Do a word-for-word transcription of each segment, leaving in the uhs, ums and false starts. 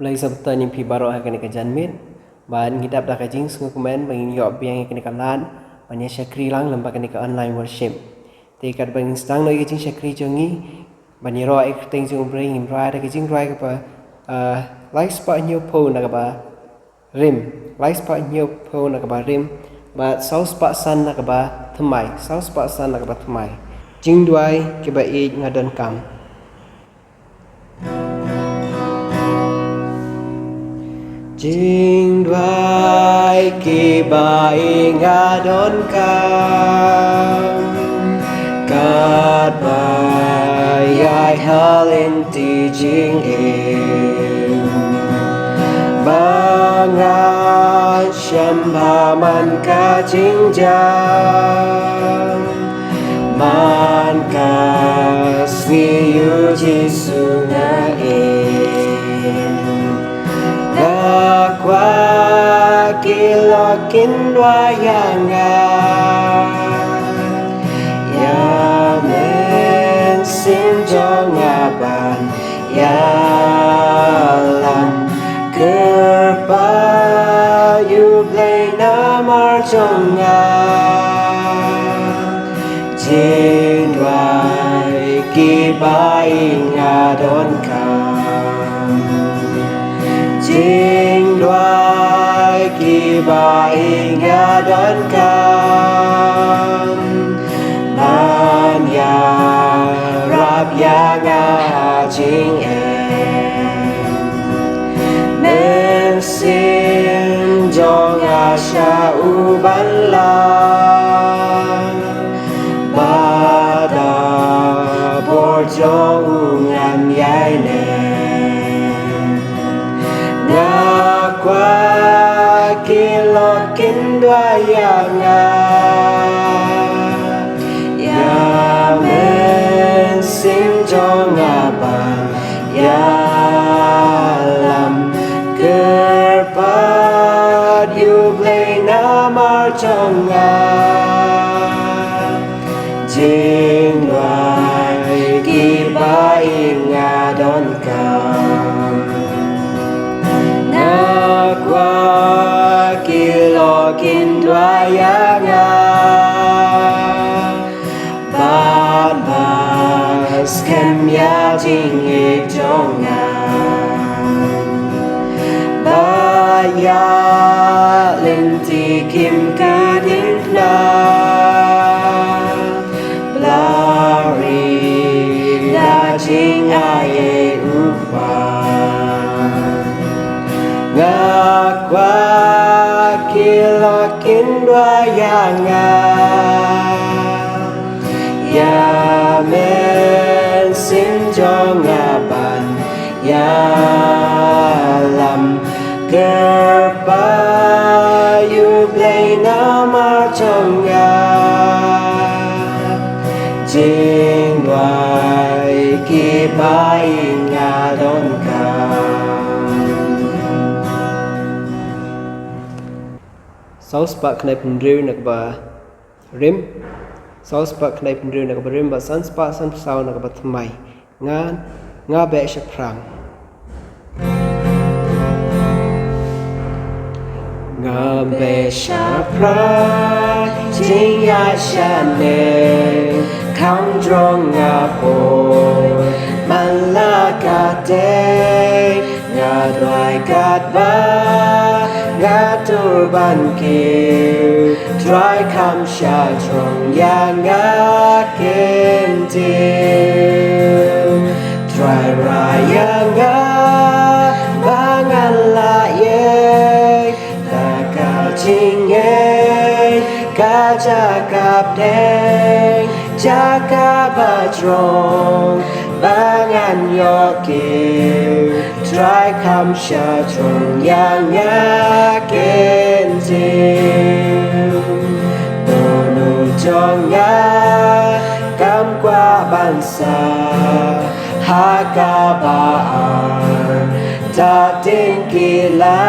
Khublei shibun ïa phi baroh ha kane ka janmiet. Bad ngi dap da ka jingsngewkmen ba ngin ïoh biang ïa kane ka lad ban ïa shakri lang lem bad kane ka online worship. Te katba ngin sdang noh ïa ka jingshakri jong ngi ban ïaroh ïa ka kyrteng jong U Blei, ngin rwai da ka jingrwai kaba, ah, lai spah hynñiew phew na kaba rim, lai spah hynñiew phew na kaba rim, bad saw spah san na kaba thymmai, saw spah san na kaba thymmai. Jingduwai kiba ïeit nga donkam. Jingduwai kiba ïeit nga donkam, katba ïai ha lynti jingim, ba ngan shem bha man ka jingjam, man ka sngi U Jisu nga im. Nga kwah ki lok kin duwai ïa nga, ïa mynsiem jong nga ban ïalam. Kyrpad ïa U Blei namar jong nga, jingduwai kiba ïeit nga donkam. Jingduwai kiba ïeit nga donkam, ban ïarap ïa nga ha jingim. Mynsiem jong nga sha u ban lang, bad da por jong u ngan ïaineh. Nga kwah ki lok kin duwai ïa nga, ïa mynsiem jong nga ban ïalam. Kyrpad ïa U Blei namar jong nga, jingduwai kiba ïeit nga donkam. Nga kwah ki lok kin duwai ïa nga, bad ba skhem ïa jingïeit jong nga, ba ïa lynti kim ka diengphna, la ri da jingai ei u Kpa. Nga kwah ki lok kin duwai ïa nga, ïa mynsiem jong nga ban ïalam. Kyrpad ïa U Blei namar jong nga, jingduwai kiba ïeit nga donkam. Saw spah khyndai phew hynriew na kaba rim, saw spah khyndai phew hynriew na kaba rim, bad san spah san phew saw na kaba thymmai. Nga, nga beh shaphrang. Nga beh shaphrang, jingïaid shane kham jrong nga poi, man la katei nga duwai katba nga tur ban kiew. Trai kham shajrong ïa nga kyntiew. Trai rai ïa nga ba ngan lah ïeng da ka jingngeit, ka jaka bteng, jaka ba jrong ba ngan ïoh kiew. Trai kham shajrong ïa nga kyntiew. Dohnud jong nga kam kwah ban sah ha kaba ar, da dien ki la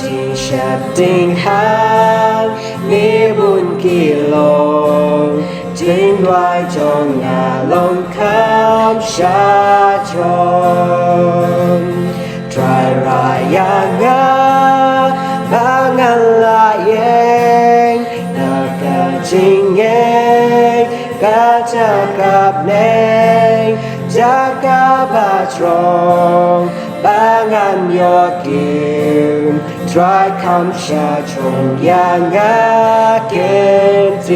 jingsheptieng hangne bun ki long. Jingduwai jong nga long kham shajrong. Trai Strong ba ngan ïoh kiew, Trai kham shah jrong ïa nga kyntiew.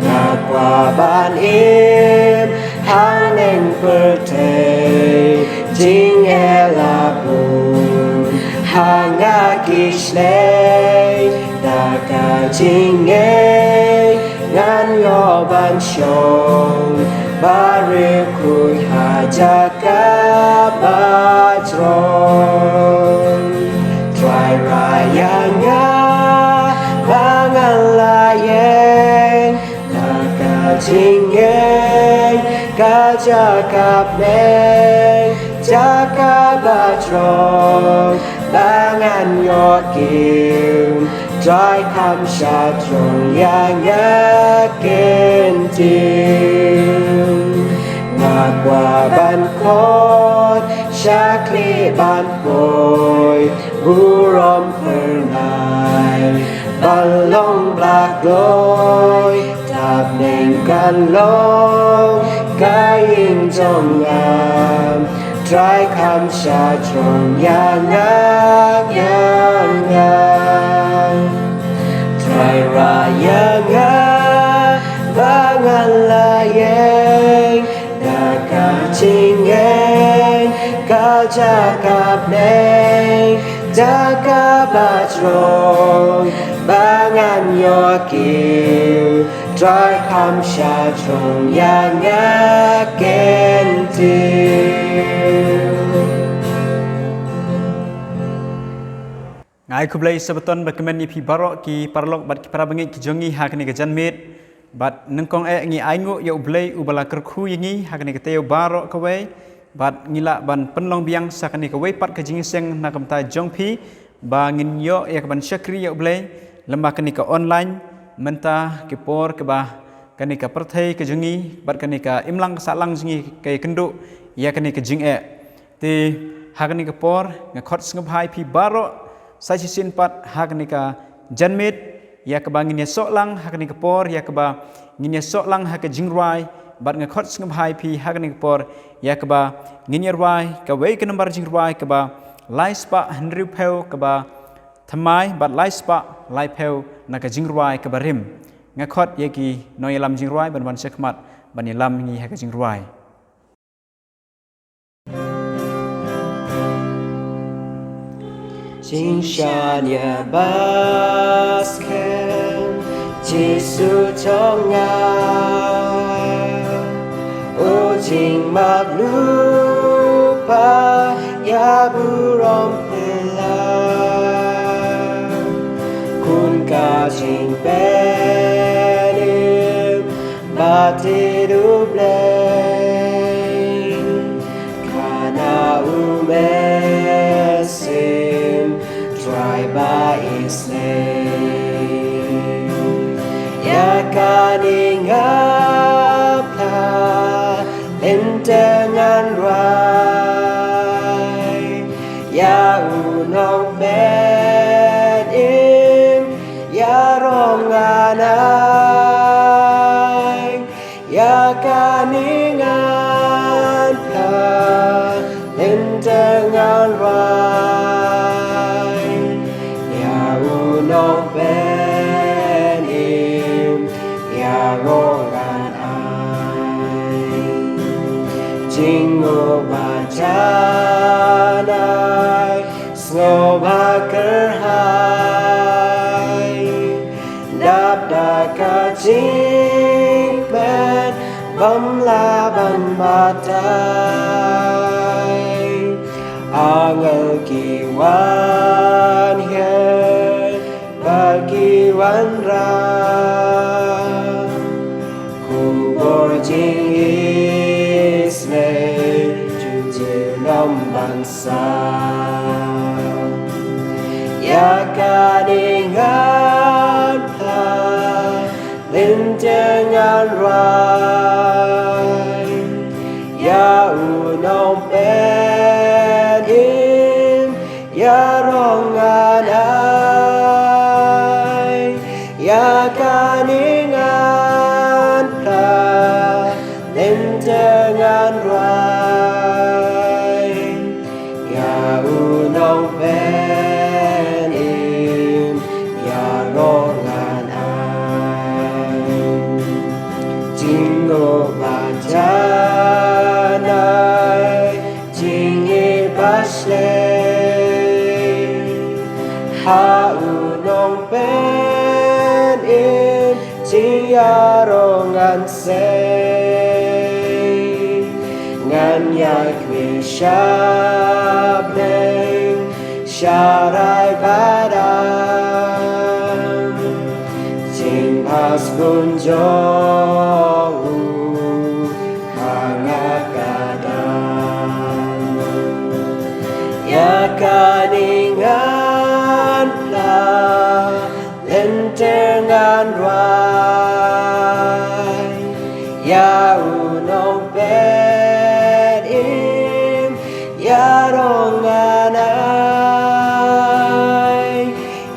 Nga kwah ban im haneng pyrthei, jingeh la bun ha nga ki shlei. Da ka jingeh ngan ïoh ban shong bariewkhuid ha jaka ba jrong. Trai rai ïa nga ba ngan la ïeng na ka jingeh, ka jaka bneng, jaka ba jrong, ba ngan ïoh kiew. Trai kham shah jrong ïa nga kyntiew. Nga kwah ban khot sha khlieh ban poi, burom phyrnai ban long bla kloi. Tap neng kan long ka ïing jong nga, Trai kham shah jrong ïa nga, ïa nga. Trai rai ïa nga ba ngan la ïeng na ka jingeh, ka jaka bneng, jaka ba jrong, ba ngan ïoh kiew. Trai kham shah jrong ïa nga kyntiew. Nga ai khublei sabbaton bakmen ïa phi baroh ki paralok bad ki parabangeit ki jong ngi ha kane ka janmiet. Bad nyngkong eh ngi ainguh ïa U Blei uba la kyrkhu ïa ngi ha kane ka taïew baroh kawei. Bad ngi lah ban pynlong biang sa kane kawei pat ka jingïaseng na ka bynta jong phi, ba ngin ïoh ïa ka ban shakri ïa U Blei lyngba kane ka online mynta ki por kiba kane ka pyrthei ka jong ngi bad kane ka imlang ka sahlang jong ngi ka ïakynduh ïa kane ka jingeh. Te ha kane ka por nga khot sngewbha ïa phi baroh sa shisien pat ha kane ka janmiet, ïa kaba ngin ïasoh lang ha kane ka por, ïa kaba ngin ïasoh lang ha ka jingrwai. Bad nga khot sngewbha ïa phi ha kane ka por, ïa kaba ngin ïarwai kawei ka nambar jingrwai kaba lai spah hynriewphew kaba thymmai bad lai spah laiphew na ka jingrwai kaba rim. Nga khot ïa ki nongïalam jingrwai ban wan shakhmat ban ïalam ïa ngi ha ka jingrwai. Jingshaniah ba skhem, Jisu jong nga, u jingmap lypa ïa burom phylla, khun ka jingpynim ba tied U Blei, ka na u mynsiem Trai ba isynei. Ïa kane nga phla lynter ngan rwai, ïa u nongpynim ïaroh ngan ai. Ïa kane ngan phla lynter ngan rwai, ïa u nongpynim ïaroh ngan ai. Jingngeit ba janai, sngewbha kyrhai, dap da ka jingkmen bym lah ban batai. Angel ki wan hiar bad ki wanrah, khubor jingisynei jong u Junom ban sah. Ïa kane ngan phla lynter ngan rwai, ïa u nongpynim ïaroh ngan ai. Ïa kane ngan phla lynter ngan rwai, Im ïaroh ngan ai. Jingngooh ba janai, jingïeit ba shlei. Ha u Nongpynim jingïaroh ngan sei. Ngan ïai kwi sha bneng, sha rai badam. Jingpasbun jong u ha nga ka dang. Ïa kane ngan pla, lynter ngan rwai. Ïa u Nongpynim ïaroh ngan ai.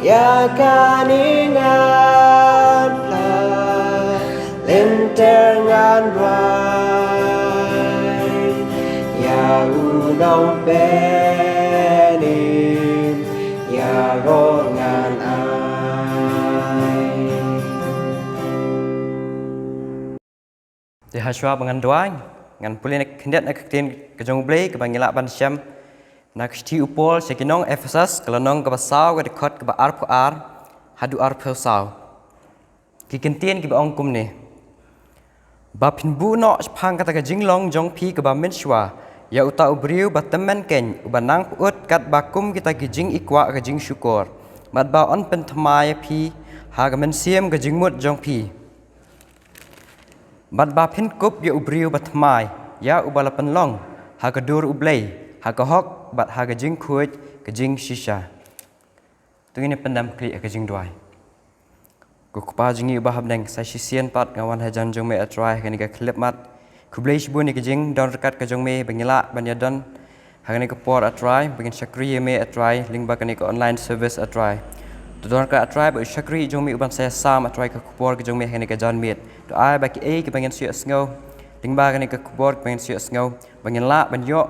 Ïa kane ngan pla, lynter ngan rwai. Ïa u Nongpynim ïaroh ngan ai. Te hashwa ba ngan duwai, ngan pule na khyndiat na ka ktien ka jong U Blei kaba ngi lah ban shem na ka shithi u Paul sha ki nong Ephesus, ka lynnong kaba saw, ka dkhot kaba arphew ar haduh arphew saw. Ki kyntien kiba ong kumne: Ba phin buh noh shaphang kata ka jinglong jong phi kaba mynshuwa ïa uta u briew ba tymmen keiñ, uba nang pyut katba kum kita ki jingikwah ka jingshukor, bad ba un pynthymmai ïa phi ha ka mynsiem ka jingmut jong phi. Bad ba phin kup ïa u briew bathymmai, ïa uba la pynlong ha ka dur U Blei, ha ka hok bad ha ka jingkhuid ka jingshisha. To ngin ïa pyndem khlieh ha ka jingduwai. Ko Kpa jong ngi uba ha bneng, sa shisien pat nga wan hajan jong me, A Trai, ha kane ka khyllipmat. Khublei shibun ïa ka jingdon ryngkat ka jong me ba ngi lah ban ïadon ha kane ka por, A Trai, ba ngin shakri ïa me, A Trai, lyngba kane ka online service, A Trai. To don ryngkat, A Trai, bad u shakri jong me uban sa ïasam, A Trai, ka khubor ka jong me ha kane ka janmiet. To ai ba kiei kiba ngin sa ïohsngew lyngba kane ka khubor, kiba ngin sa ïohsngew, ba ngin lah ban ïoh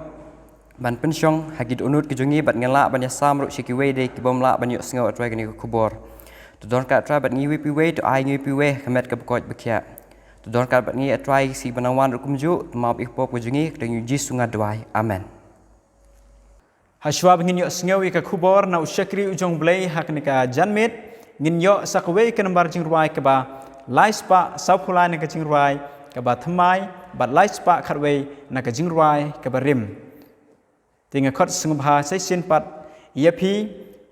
ban pynshong ha ki dohnud ki jong ngi, bad ngin lah ban ïasam ruh sha kiwei de ki bym lah ban ïohsngew, A Trai, kane ka khubor. To don ryngkat, A Trai, bad ngi iwei pa iwei, to ai ngi iwei pa iwei ha ka met kaba koit ba khiah. To don ryngkat bad ngi, A Trai, ki sngi ba nang wan ruh kumjuh, to map ïa ka pop ka jong ngi, ha ka kyrteng U Jisu nga duwai. Amen. Hashwa ba ngin ïohsngew ïa ka khubor na u shakri u jong U Blei ha kane ka janmiet, ngin ïoh sa kawei ka nambar jingrwai kaba lai spah sawphew lai na ka jingrwai kaba thymmai, bad lai spah khatwei na ka jingrwai kaba rim. Te nga khot sngewbha sa shisien pat ïa phi,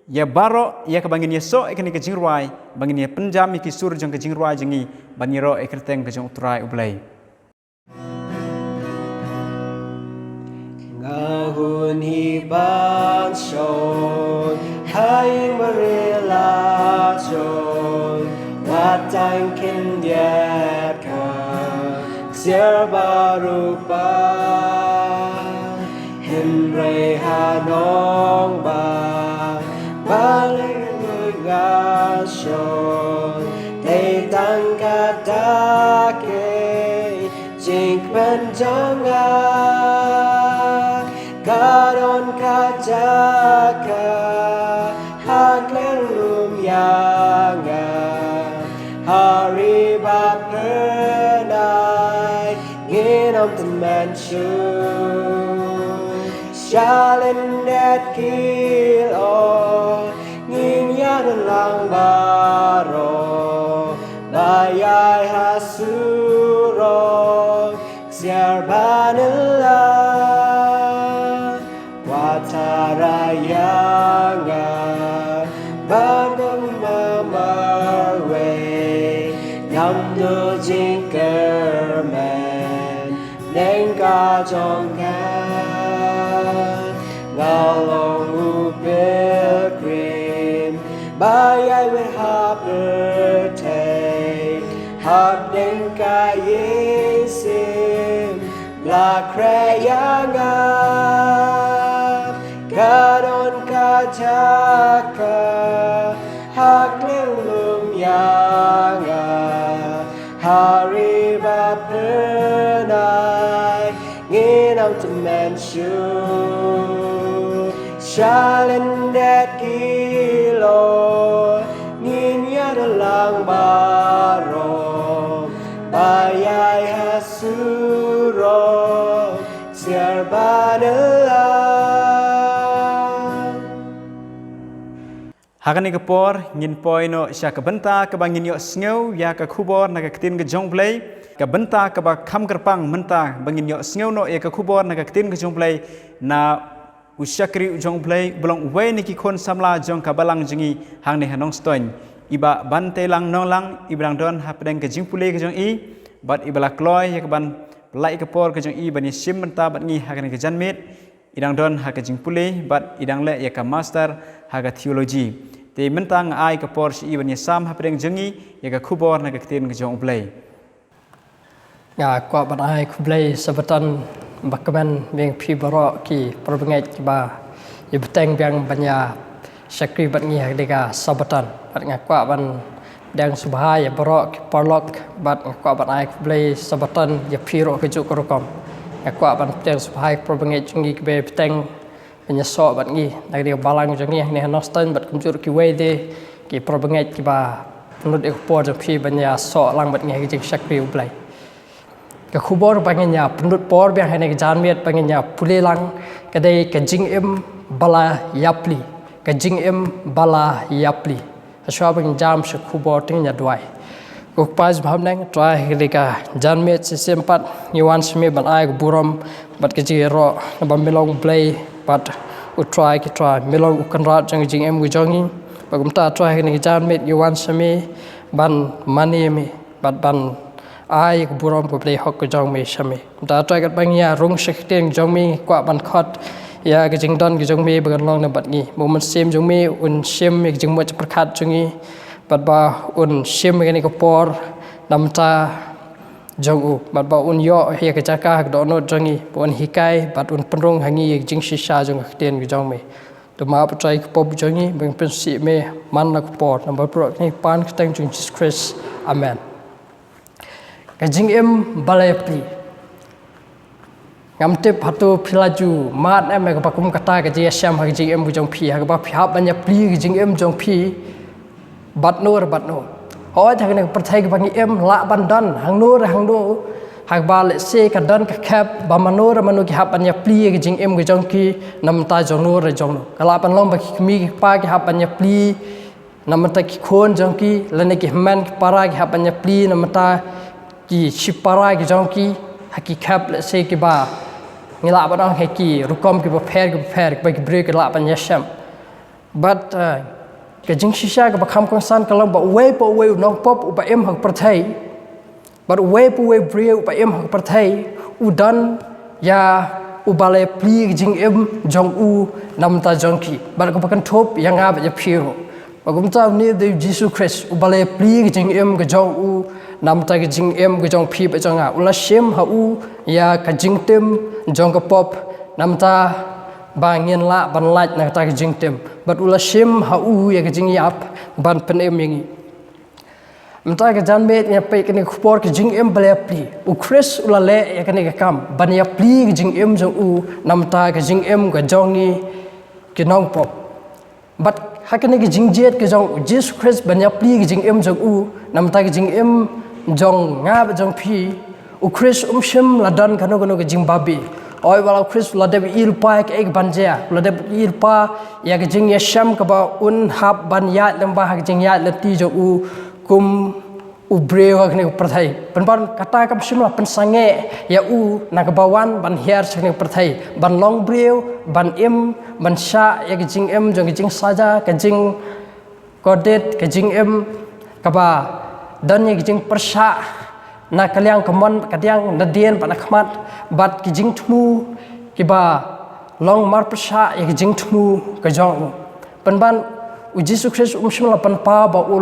ïa baroh, ïa kaba ngin ïasoh ïa kane ka jingrwai, ba ngin ïa pynjam ïa ki sur jong ka jingrwai jong ngi, ban ïaroh ïa ka kyrteng ka jong U Trai U Blei. Nga hun hi ban shong ha ïing ba riewlachong, wat tang khyndiat ka ksiar ba rupa. Hynrei ha nongbah ba lyngngoh nga shong, dei tang kata ka jingkmen jong nga. Ka don ka jaka ha khlem lum ïa nga, ha ri bapyrnai ngin ym tymmen shuh. Sha lyndet ki lyoh ngin ïadon lang baroh, ba ïai ha surok ksiar ban ïalam. Wat tharai ïa nga ban ym marwei, ngam duh jingkyrmen hapdeng ka jong ka. Nga long u pilgrim ba ïai wit ha pyrthei, hapdeng ka ïing shim la khreh ïa nga. Ka don ka jaka ha khlem lum ïa nga, ha ri bapyrnai ngin ym tymmen shuh. Shalyndet ki lor, ngin ïa da lang baroh, ba ïai ha surok, siar ba da lang. Ha kane ka por, ngin poi noh sha ka bynta kaba ngin ïoh sngew ïa ka khubor na ka ktien ka jong U Blei, ka bynta kaba kham kyrpang mynta ba ngin ïoh sngew noh ïa ka khubor na ka ktien ka jong U Blei na u shakri u jong U Blei, uba long uwei na ki khun samla jong ka balang jong ngi hangne ha Nongstoiñ. I Bah Banteilang Nonglang, iba dang don hapdeng ka jingpule ka jong i, bad iba la kloi ïa kaban pynlait ïa ka por ka jong i ban ïashim bynta bad ngi ha kane ka janmiet. I dang don ha ka jingpule bad i dang leh ïa ka master ha ka theology. Te mynta nga ai ka por sha i ban ïasam hapdeng jong ngi ïa ka khubor na ka ktien ka jong U Blei. Nga kwah ban ai khublei Sabbaton bakmen biang phi baroh ki parabangeit kiba ïa bteng biang ban ïa shakri bad ngi ha kane ka Sabbaton. Bad nga kwah ban pdiang sngewbha ïa baroh ki paralok, bad nga kwah ban ai khublei Sabbaton ïa phi ruh kajuh ka rukom. Nga kwah ban pdiang sngewbha ïa ki parabangeit jong ngi kiba ïa bteng ban ïasoh bad ngi na kane ka balang jong ngi hangne ha Nongstoiñ, bad kumjuh ruh kiwei de ki parabangeit kiba pynlut ïa ka por jong phi ban ïasoh lang bad ngi ha ka jingshakri U Blei. Ka khubor ba ngin ïa pynlut por biang ha kane ka janmiet ba ngin ïa pule lang ka dei ka jingim ba la ïapli. Ka jingim ba la ïapli. Hashwa ba ngin jam sha ka khubor, to ngin ïa duwai. Ko Kpa jong ngi ba ha bneng, Trai, ha kane ka janmiet shisien pat ngi wan sha me ban ai ka burom bad ka jingïaroh, naba me long U Blei bad U Trai ki trai, me long U Kynrad jong ka jingim ka jong ngi. Bad kumta Trai, ha kane ka janmiet ngi wan sha me ban mane ïa me bad ban ai ka burom ka blei hok ka jong me sha me. Kumta Trai, katba ngi ïa rung sha ka ktien ka jong me, ngi kwah ban khot ïa ka jingdon ka jong me ba kan long na bad ngi. Ba U Mynsiem jong me un shim ïa ka jingmut jingpyrkhat jong ngi, bad ba un shim ïa kane ka por na bynta jong u, bad ba un ïoh ïa ka jaka ha ka dohnud jong ngi, ba un hikai bad un pynrung ha ngi ïa ka jingshisha jong ka ktien ka jong me. To map, Trai, ïa ka pop jong ngi, ba ngin pynsih me man la ka por, namar ba pynban kane ka pan ka kyrteng jong U Jisu Khrist. Amen. Ka jingim ba la ïapli. Ngam tip hato phi la ju mad em ïa kaba kum kata ka jingïashem ha ka jingim ka jong phi, ha kaba phi hap ban ïapli ka jingim jong phi bad no re bad no. Hooid, ha kane ka pyrthei kaba ngi im, lah ban don hangno re hangno, ha kaba lehse ka don ka khep ba mano re mano ki hap ban ïapli ïa ka jingim ka jong ki na bynta jong no re jong no. Ka lah ban long ba ki kmie ki kpa ki hap ban ïapli na bynta ki khun jong ki, lane ki hynmen ki para ki hap ban ïapli na bynta ki shipara ki jong ki ha ki khep, lehse kiba ngi lah ban ong ha ki rukom kiba pher kiba pher kiba ki briew ki lah ban ïashem. Bad, eh, ka jingshisha kaba kham kongsan ka long ba uwei pa uwei u nongpop uba im ha ka pyrthei, bad uwei pa uwei u briew uba im ha ka pyrthei u don ïa uba la ïapli ka jingim jong u na bynta jong ki, bad kaba kynthup ïa nga bad ïa phi ruh. Bad kumta une u dei U Jisu Khrist uba la ïapli ka jingim ka jong u na bynta ka jingim ka jong phi bad jong nga. U la shim ha u ïa ka jingtim jong ka pop na bynta ba ngin lah ban lait na kata ka jingtim. Bad u la shim ha u ïa ka jingïap ban pynim ïa ngi. Mynta ka janmiet ngi ïa peit kane ka khubor ka jingim ba la ïapli. U Khrist u la leh ïa kane ka kam ban ïapli ka jingim jong u na bynta ka jingim ka jong ngi ki nongpop. Bad ha kane ka jingjied ka jong U Jisu Khrist ban ïapli ka jingim jong u na bynta ka jingim jong nga bad jong phi, U Khrist um shym la don kano kano ka jingbabe. Hooid, wat la U Khrist u la dep ïohi lypa ïa kaei kaban jia, u la dep ïohi lypa ïa ka jingïashem kaba un hap ban ïaid lyngba ha ka jingïaid lynti jong u kum u briew ha kane ka pyrthei. Pynban kata kam shym la pynsangeh ïa u na kaba wan ban hiar sha kane ka pyrthei, ban long briew, ban im, ban shah ïa ka jingim jong ka jingsaja, ka jingkordit, ka jingim kaba don ïa ka jingpyrshah na ka liang ka mon, ka liang nadien bad na khmat, bad ki jingthmu kiba long marpyrshah ïa ka jingthmu ka jong u. Pynban U Jisu Khrist um shym la pynpaw ba u,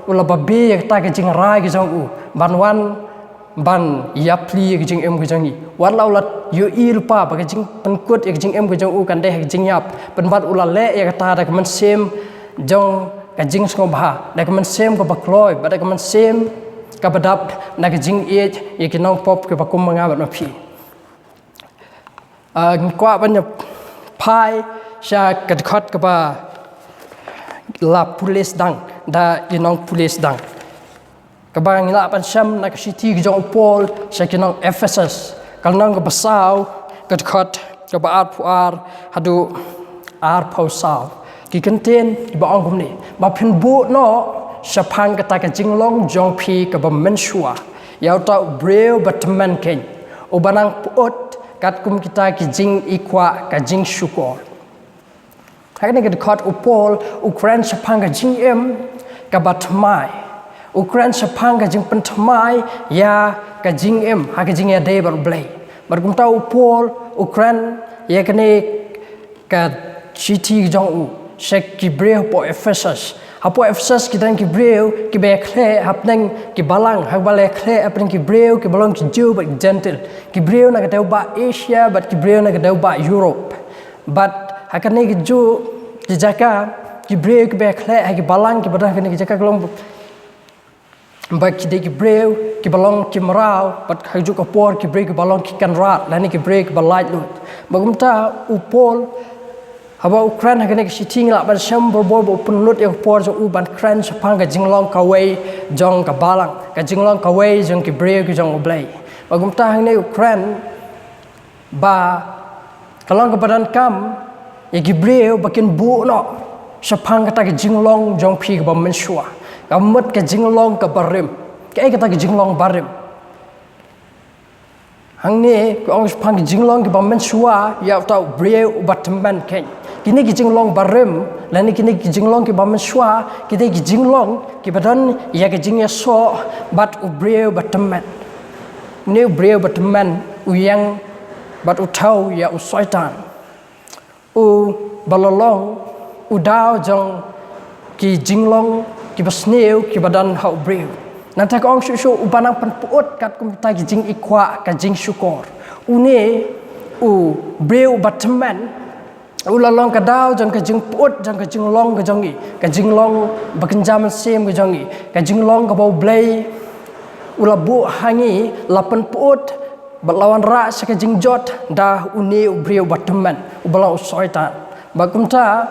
u la babe ïa kata ka jingrai ka jong u ban wan ban ïapli ïa ka jingim ka jong ngi. Wat la u la ïohi lypa ba ka jingpynkut ïa ka jingim ka jong u kan dei ha ka jingïap, pynban u la leh ïa kata da ka mynsiem jong ka jingsngewbha, da ka mynsiem kaba kloi, bad da ka mynsiem kaba dap, da ka jingïeit ïa ki nongpop kiba kum ma nga bad ma phi. Ah, ngi kwah ban ïa phai Sha ka dkhot kaba la pulit dang da i nong pulit dang, kaba ngi lah ban shem na ka shithi ka jong u Paul sha ki nong Ephesus, ka lynnong kaba saw, ka dkhot kaba arphew ar haduh arphew saw. Ki kyntien kiba ong kumne: Ba phin buh noh shaphang kata ka jinglong jong phi kaba mynshuwa ïa uta u briew ba tymmen keiñ, uba nang pyut katkum kita ki jingïakhun ka jingshukor. Ha kane ka dkhot u Paul u kren shaphang ka jingim kaba thymmai. U kren shaphang ka jingpynthymmai ïa ka jingim ha ka jingïadei bad U Blei. Bad kumta u Paul u kren ïa kane ka shithi ka jong u sha ki briew hapoh Ephesus. Hapoh Ephesus ki don ki briew kiba ïakhleh hapdeng ki balang, haba la ïakhleh hapdeng ki briew kiba long ki Jiw bad ki Jentil, ki briew na ka dewbah Asia bad ki briew na ka dewbah Europe. Bad ha kane ka juh ki jaka, ki briew kiba ïakhleh ha ki balang kiba don ha kane ka jaka ka long ba ki dei ki briew kiba long ki mraw, bad ha ka juh ka por ki briew kiba long ki kynrad lane ki briew kiba laitluid. Bad kumta u Paul, haba u kren ha kane ka shithi, ngi lah ban shem barabor ba u pynlut ïa ka por jong u ban kren shaphang ka jinglong kawei jong ka balang, ka jinglong kawei jong ki briew ki jong U Blei. Bad kumta hangne u kren ba ka long kaba donkam ïa ki briew ba kin buh noh shaphang kata ka jinglong jong phi kaba mynshuwa, ka mut ka jinglong kaba rim. Kaei kata ka jinglong barim? Hangne ka ong shaphang ka jinglong kaba mynshuwa ïa uta u briew uba tymmen keiñ. Kine ki jinglong barim lane kine ki jinglong kiba mynshuwa ki dei ki jinglong kiba don ïa ka jingïasoh bad u briew ba tymmen. Une u briew ba tymmen u ïeng bad u thew ïa u Soitan, uba la long u daw jong ki jinglong kiba sniew kiba don ha u briew. Nangta ka ong shuh shuh, uba nang pynpyut katkum kita ki jingïakhun ka jingshukor. Une u briew uba tymmen u la long ka daw jong ka jingpyut jong ka jinglong ka jong ngi, ka jinglong ba kynja mynsiem ka jong ngi, ka jinglong kaba U Blei u la buh ha ngi, la pynpyut bad la wanrah sha ka jingjot da une u briew ba tymmen uba long u Soitan. Bad kumta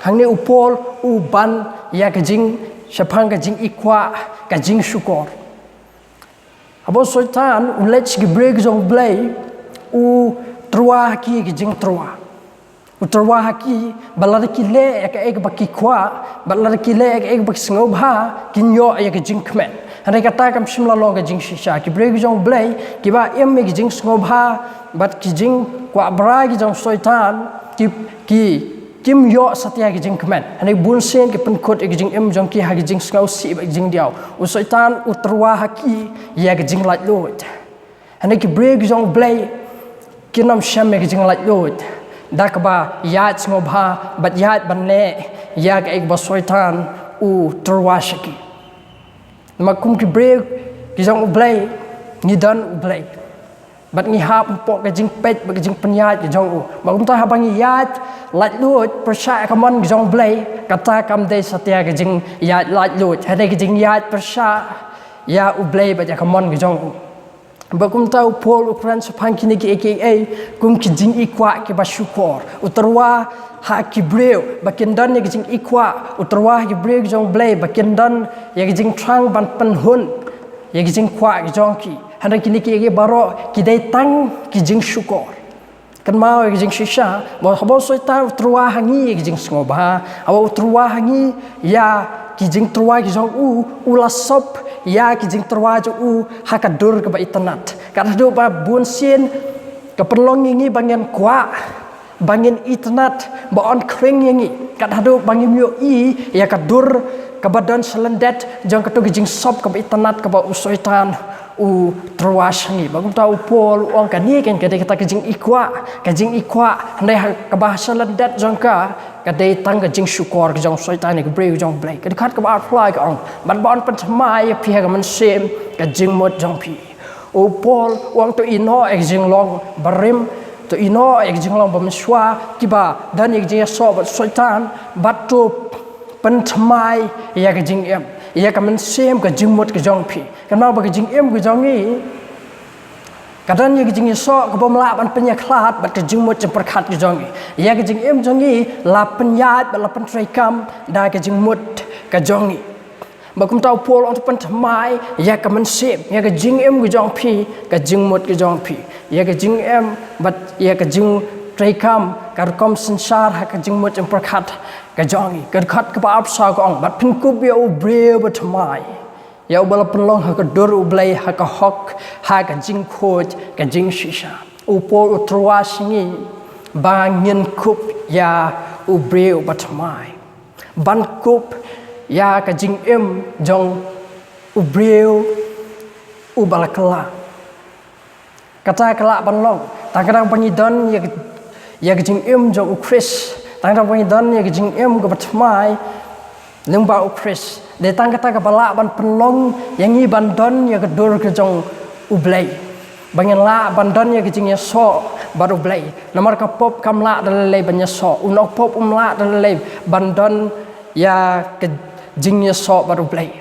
hangne u Paul u ban ïa ka jing, shaphang ka jingïakhun ka jingshukor. Haba u Soitan u leit sha ki briew ki jong U Blei, u tyrwa ha ki ki jingtyrwa. U tyrwa ha ki ba lada ki leh ïa kaei kaba ki kwah, ba lada ki leh ïa kaei kaba ki sngewbha, kin ïoh ïa ka jingkmen. Hynrei kata kam shym la long ka jingshisha. Ki briew ki jong U Blei kiba im ïa ki jingsngewbha bad ki jingkwah brai ki jong u Soitan, ki, ki kim ïoh satia ka jingkmen. Hynrei bun sien ki pynkut ïa ka jingim jong ki ha ka jingsngewsih bad ka jingdiaw. U Soitan u tyrwa ha ki ïa ka jinglaitluid. Hynrei ki briew ki jong U Blei kin ym shem ïa ka jinglaitluid da kaba ïaid sngewbha bad ïaid ban leh ïa kaei kaba u Soitan u tyrwa sha ki. Namar kum ki briew ki jong U Blei, ngi don U Blei bad ngi hap hapoh ka jingpeit bad ka jingpynïaid ka jong u. Bad kumta haba ngi ïaid laitluid pyrshah ïa ka mon ka jong U Blei, kata kam dei satia ka jingïaid laitluid, hynrei ka jingïaid pyrshah ïa U Blei bad ïa ka mon ka jong u. Bad kumta u Paul u kren shaphang kine kiei kiei kum ki jingïakhun kiba shukor. U tyrwa ha ki briew ba kin don ïa ka jingïakhun, u tyrwa ha ki briew ki jong U Blei ba kin don ïa ka jingthrang ban pynhun ïa ka jingkwah ka jong ki. Hynrei kine kiei kiei baroh ki dei tang ki jingshukor. Kynmaw ïa ka jingshisha, ba haba u Soitan u tyrwa ha ngi ïa ki jingsngewbha, haba u tyrwa ha ngi ïa ki jingtyrwa ki jong u, u la sop ïa ki jingtyrwa jong u ha ka dur kaba itynnad. Kat haduh ba bun sien ka pynlong ïa ngi ba ngin kwah, ba ngin itynnad, ba yn khring ïa ngi. Kat haduh ba ngim ïohi ïa ka dur kaba don shalyndet jong kato ka jingsop kaba itynnad kaba u Soitan u tyrwa sha ngi. Bad kumta u Paul u ong kane keiñ ka dei kata ka jingïakhun, ka jingïakhun, hynrei ha kaba ha shalyndet jong ka, ka dei tang ka jingshukor ka jong u Soitan ïa ki briew jong U Blei. Ka dkhot kaba arphew lai ka ong: Bad ba yn pynthymmai ïa phi ha ka mynsiem ka jingmut jong phi. U Paul u ong to ïehnoh ïa ka jinglong barim, to ïehnoh ïa ka jinglong ba mynshuwa kiba don ïa ka jingïasoh bad u Soitan, bad to pynthymmai ïa ka jingim, ïa ka mynsiem ka jingmut ka jong phi. Kynmaw ba ka jingim ka jong ngi Ka don ïa ka jingïasoh ka bym lah ban pynïakhlad bad ka jingmut jingpyrkhat ka jong ngi. Ïa ka jingim jong ngi la pynïaid bad la pyntreikam da ka jingmut ka jong ngi. Bad kumta u Paul u ong, to pynthymmai ïa ka mynsiem, ïa ka jingim ka jong phi, ka jingmut ka jong phi, ïa ka jingim bad ïa ka jingtreikam, ka rukom synshar ha ka jingmut jingpyrkhat ka jong ngi. Ka dkhot kaba arphew saw ka ong, bad phin kup ïa u briew bathymmai, ïa uba la pynlong ha ka dur U Blei, ha ka hok, ha ka jingkhuid, ka jingshisha. U Paul u tyrwa sha ngi ba ngin kup ïa u briew bathymmai, ban kup ïa ka jingim jong u briew uba la kylla. Kata ka lah ban long tang katba ngi don ïa ka, ïa ka jingim jong u Khrist, tang katba ngi don ïa ka jingim kaba thymmai lyngba u Khrist. Dei tang kata kaba lah ban pynlong ïa ngi ban don ïa ka dur ka jong U Blei, ba ngin lah ban don ïa ka jingïasoh bad U Blei. Namar ka pop kam lah da lei lei ban ïasoh, u nongpop um lah da lei lei ban don ïa ka jingïasoh bad U Blei.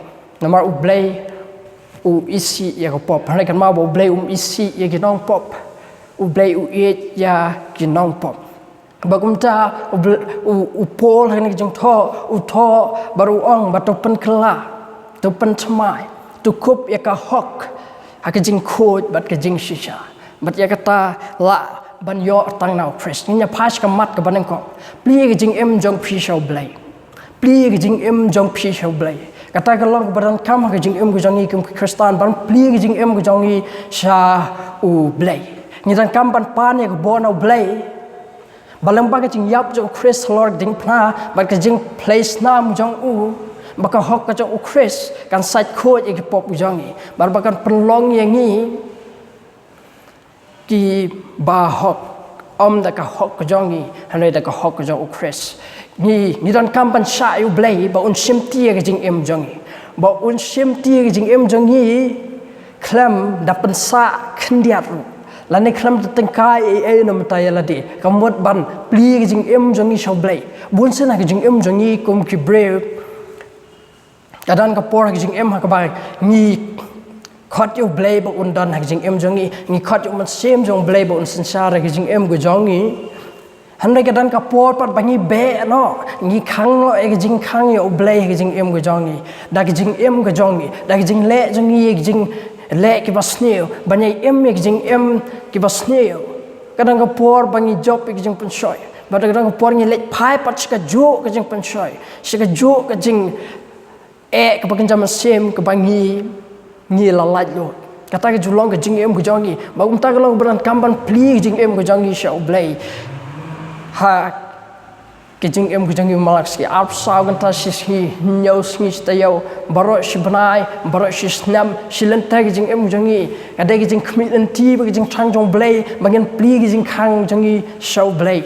Namar U Blei u isih ïa ka pop. Hynrei kynmaw ba U Blei um isih ïa ki nongpop. U Blei u ïeit ïa ki nongpop. Bad kumta u Bl-, u, u Paul ha kane ka jingthoh u thoh bad u ong ba to pynkylla, to pynthymmai, to kup ïa ka hok ha ka jingkhuid bad ka jingshisha. Bad ïa kata lah ban ïoh tang na u Khrist. Ngin ïa phai sha ka mat kaba nyngkong. Plie ïa ka jingim jong phi sha U Blei. Plie ïa ka jingim jong phi sha U Blei. Kata ka long kaba donkam ha ka jingim ka jong ngi kum ki Khristan, ban plie ïa ka jingim ka jong ngi sha U Blei. Ngi donkam ban pan ïa ka bor na U Blei. Ba lyngba ka jingïap jong u Khrist halor ka diengphna bad ka jingplie snam jong u, ba ka hok ka jong u Khrist kan sait khuid ïa ki pop ka jong ngi bad ba kan pynlong ïa ngi kiba hok, ym da ka hok ka jong ngi, hynrei da ka hok ka jong u Khrist. Ngi, ngi donkam ban shah ïa U Blei ba un shimti ïa ka jingim jong ngi, ba un shimti ïa ka jingim jong ngi khlem da pynsah khyndiat ruh, lane khlem da tyngkai ei ei na mynta ïa lade. Ka mut ban plie ïa ka jingim jong ngi sha U Blei. Bun sien ha ka jingim jong ngi kum ki briew, ka don ka por ha ka jingim ha kaba ngi khot ïa U Blei ba un don ha ka jingim jong ngi, ngi khot ïa u Mynsiem jong U Blei ba un synshar ha ka jingim ka jong ngi. Hynrei ka don ka por pat ba ngi beh noh, ngi khang noh ïa ka jingkhang ïa U Blei ha ka jingim ka jong ngi, da ka jingim ka jong ngi, da ka jingleh jong ngi ïa ka jingleh kiba sniew, ban ïai im ïa ka jingim kiba sniew. Ka don ka por ba ngi jop ïa ka jingpynshoi, bad ka don ka por ngi leit phai pat sha kajuh ka jingpynshoi, sha kajuh ka jing eh, kaba kynja mynsiem kaba ngi, ngi la lait lut. Kata ka ju long ka jingim ka jong ngi. Bad kumta ka long kaba donkam ban plie ka jingim ka jong ngi sha U Blei. Ha ka jingim ka jong ngi, malak shi arphew saw kynta, shi sngi hynñiew, sngi shi taïew, baroh shi bnai, baroh shi snem, shi lynter ka jingim ka jong ngi ka dei ka jingkhmih lynti bad ka jingthrang jong U Blei ba ngin plie ka jingkhang jong ngi sha U Blei.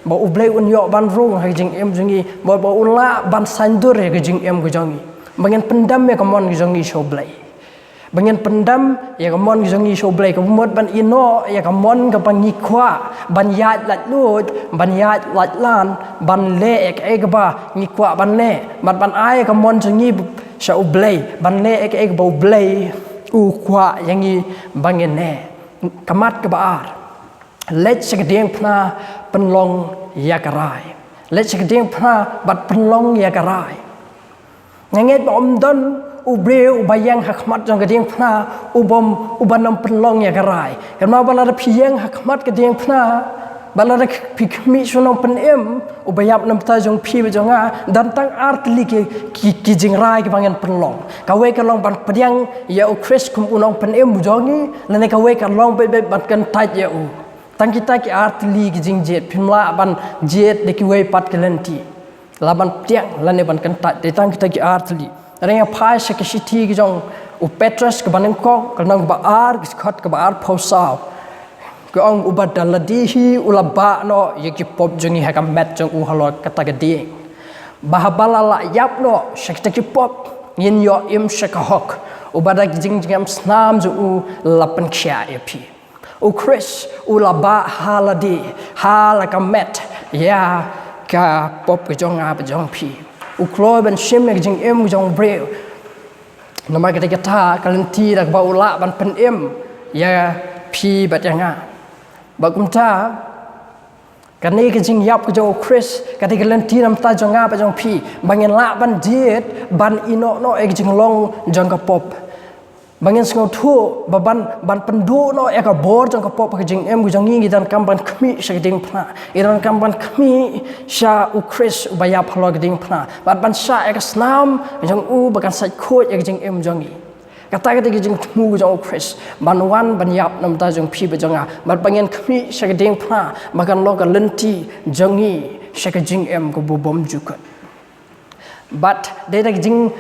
Ba U Blei un ïoh ban rung ha ka jingim jong ngi, ba, ba un lah ban saiñdur ïa ka jingim ka jong ngi. Ba ngin pyndem ïa ka mon ka jong ngi sha U Blei. Ba ngin pyndem ïa ka mon ka jong ngi sha U Blei, kaba mut ban ïehnoh ïa ka mon kaba ngi kwah ban ïaid laitluid, ban ïaid laitlan, ban leh ïa kaei kaba ngi kwah ban leh, bad ban ai ïa ka mon jong ngi sha U Blei, ban leh ïa kaei kaba U Blei u kwah ïa ngi ba ngin leh. Ka mat kaba ar. Leit sha ka diengphna pynlong ïa ka rai. Leit sha ka diengphna bad pynlong ïa ka rai. Nga ngeit ba ym don u briew uba ïeng ha khmat jong ka diengphna uba, uba nym pynlong ïa ka rai. Kynmaw ba lada phi ïeng ha khmat ka diengphna, ba lada phi khmih sha u Nongpynim uba ïap na bynta jong phi bad jong nga, don tang ar tylli ki, ki, ki jingrai kiba ngin pynlong. Kawei ka long ban pdiang ïa u Khrist kum u Nongpynim u jong ngi, lane kawei ka long beit beit ban kyntait ïa u. Tang kita ki ar tylli ki jingjied, phim lah ban jied da kiwei pat ki lynti. Lah ban pdiang lane ban kyntait, dei tang kita ki ar tylli. Hynrei nga phai sha ka shithi ka jong u Petros kaba nyngkong, ka lynnong kaba ar, ka dkhot kaba arphew saw. Ka ong, uba da lade hi u la bah noh ïa ki pop jong ngi ha ka met jong u halor kata ka dieng, ba haba la lah ïap noh sha kita ki pop, ngin ïoh im sha ka hok, uba da ki jingjngem snam jong u la pynkhiah ïa phi. U Khrist u la bah ha lade, ha la ka met, ïa ka pop ka jong nga bad jong phi. U kloi ban shim ïa ka jingim ka jong u briew. Namar kata, kata ka lynti da kaba u lah ban pynim ïa Phi bad ïa nga. Bad kumta, kane ka jingïap ka jong u Khrist ka dei ka lynti na bynta jong nga bad jong phi, ba ngin lah ban jied ban ïehnoh noh ïa ka jinglong jong ka pop. Ba ngin sngewthuh ba ban, ban pynduh noh ïa ka bor jong ka pop ha ka jingim ka jong ngi, ngi donkam ban khmih sha ka diengphna. Ngi donkam ban khmih sha u Khrist uba ïap halor ka diengphna, bad ban shah ïa ka snam jong u ba kan sait khuid ïa ka jingim jong ngi. Kata ka dei ka jingthmu ka jong u Khrist, ban wan ban ïap na bynta jong phi bad jong nga, bad ba ngin khmih sha ka diengphna ba kan long ka lynti jong ngi sha ka jingim kaba bymjukut. Bad dei da ka jing,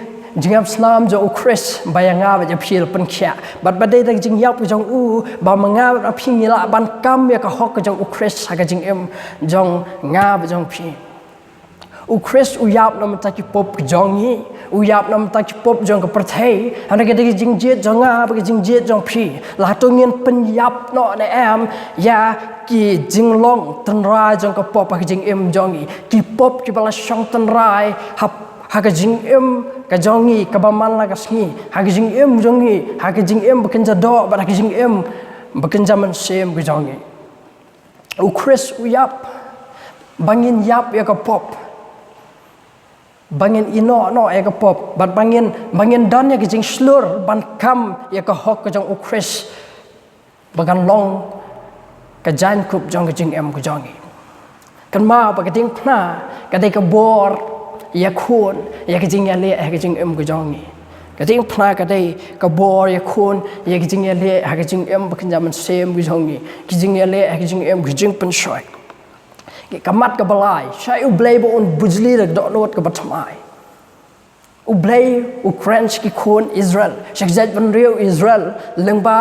jingïap snam jong u Khrist ba ïa nga bad ïa phi la pynkhiah. Bad, bad dei da ka jingïap ka jong u ba ma nga bad ma phi ngi lah ban kam ïa ka hok ka jong u Khrist ha ka jingim jong nga bad jong phi. U Khrist u ïap na bynta ki pop ka jong ngi, u ïap na bynta ki pop jong ka pyrthei. Hynrei ka dei ka jingjied jong nga bad ka jingjied jong phi, la hato ngin pynïap noh ne em ïa ki jinglong tynrai jong ka pop ha ka jingim jong ngi, ki pop kiba la shong tynrai ha, ha ka jingim ka jong ngi kaba man la ka sngi, ha ka jingim jong ngi, ha ka jingim ba kynja doh bad ha ka jingim ba kynja mynsiem ka jong ngi. U Khrist u ïap ba ngin ïap ïa ka pop, ba ngin ïehnoh noh ïa ka pop, bad ba ngin, ba ngin don ïa ka jingshlur ban kam ïa ka hok ka jong u Khrist ba kan long ka jaiñkup jong ka jingim ka jong ngi. Kynmaw ba ka diengphna ka dei ka bor ïakhun ïa ka jingïaleh ha ka jingim ka jong ngi. Ka diengphna ka dei ka bor ïakhun ïa ka jingïaleh ha ka jingim ba kynja mynsiem ka jong ngi, ka jingïaleh ha ka jingim ka jingpynshoi. Ka mat kaba lai, shai U Blei ba un bujli da ka dohnud kaba thymmai. U Blei u kren sha ki khun Israel, sha ki jaitbynriew Israel, lyngba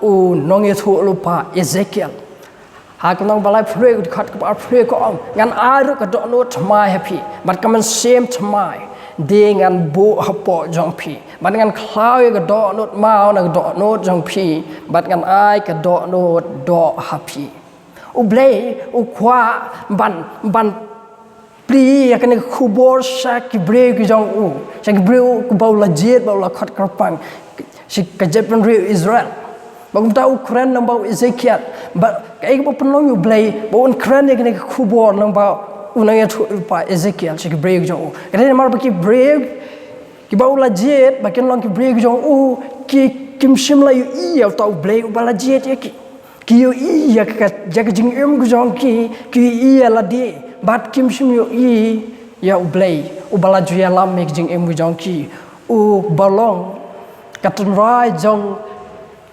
u nongïathuhlypa Ezekiel. Ha ka lynnong ba laiphew hynriew, dkhot kaba arphew hynriew ka ong, ngan ai ruh ka dohnud thymmai ha phi, bad ka mynsiem thymmai, de ngan buh hapoh jong phi, bad ngan khlaw ïa ka dohnud maw na ka dohnud jong phi, bad ngan ai ka dohnud doh ha phi. U Blei u kwah ban, ban plie ïa kane ka khubor sha ki briew ki jong u, sha ki briew kiba u la jied bad u la khot kyrpang, sha ka jaitbynriew Israel. Bad kumta u kren lyngba u Ezekiel, bad kaei kaba pynlong ïa U Blei ba un kren ïa kane ka khubor lyngba u nongïathuhlypa Ezekiel sha ki briew ki jong u? Ka dei namar ba ki briew kiba u la jied, ba kin long ki briew ki jong u, ki, kim shym la ïohi ïa uta U Blei uba la jied ïa ki. Ki ïohi ïa ka, ïa ka jingim ka jong ki, ki ïohi ïa lade, bad kim shym ïohi ïa U Blei uba la ju ïalam ïa ka jingim ka jong ki, uba long ka tynrai jong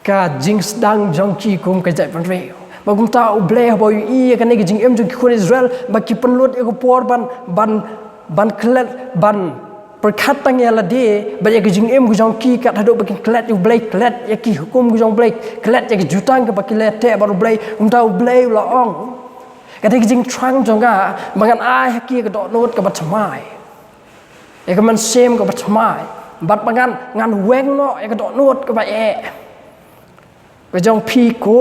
ka jingsdang jong ki kum ka jaitbynriew. Bad kumta U Blei haba u ïohi ïa kane ka jingim jong ki khun Israel, ba ki pynlut ïa ka por ban, ban, ban klet, ban pyrkhat tang ïa lade bad ïa ka jingim ka jong ki, kat haduh ba kin klet ïa U Blei, klet ïa ki hukum ka jong U Blei, klet ïa ki jutang kiba ki la teh bad U Blei. Kumta U Blei u la ong, ka dei ka jingthrang jong nga ba ngan ai ha ki ïa ka dohnud kaba thymmai, ïa ka mynsiem kaba thymmai, bad ba ngan, ngan weng noh ïa ka dohnud kaba eh ka jong phi ko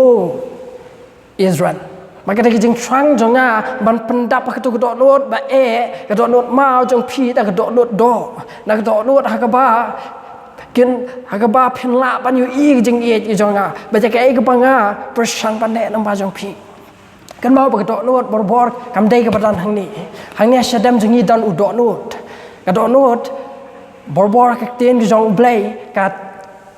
Israel. Bad ka dei ka jingthrang jong nga ban pyndap ha kato ka dohnud ba eh, ka dohnud maw jong phi, da ka dohnud doh, da ka dohnud ha kaba kin, ha kaba phin lah ban ïohi ka jingïeit ka jong nga, bad ïa kaei kaba nga pyrshang ban leh lyngba jong phi. Kynmaw ba ka dohnud barabor kam dei kaba don hangne. Hangne ha shadem jong ngi don u dohnud. Ka dohnud barabor, ka ktien ka jong U Blei ka,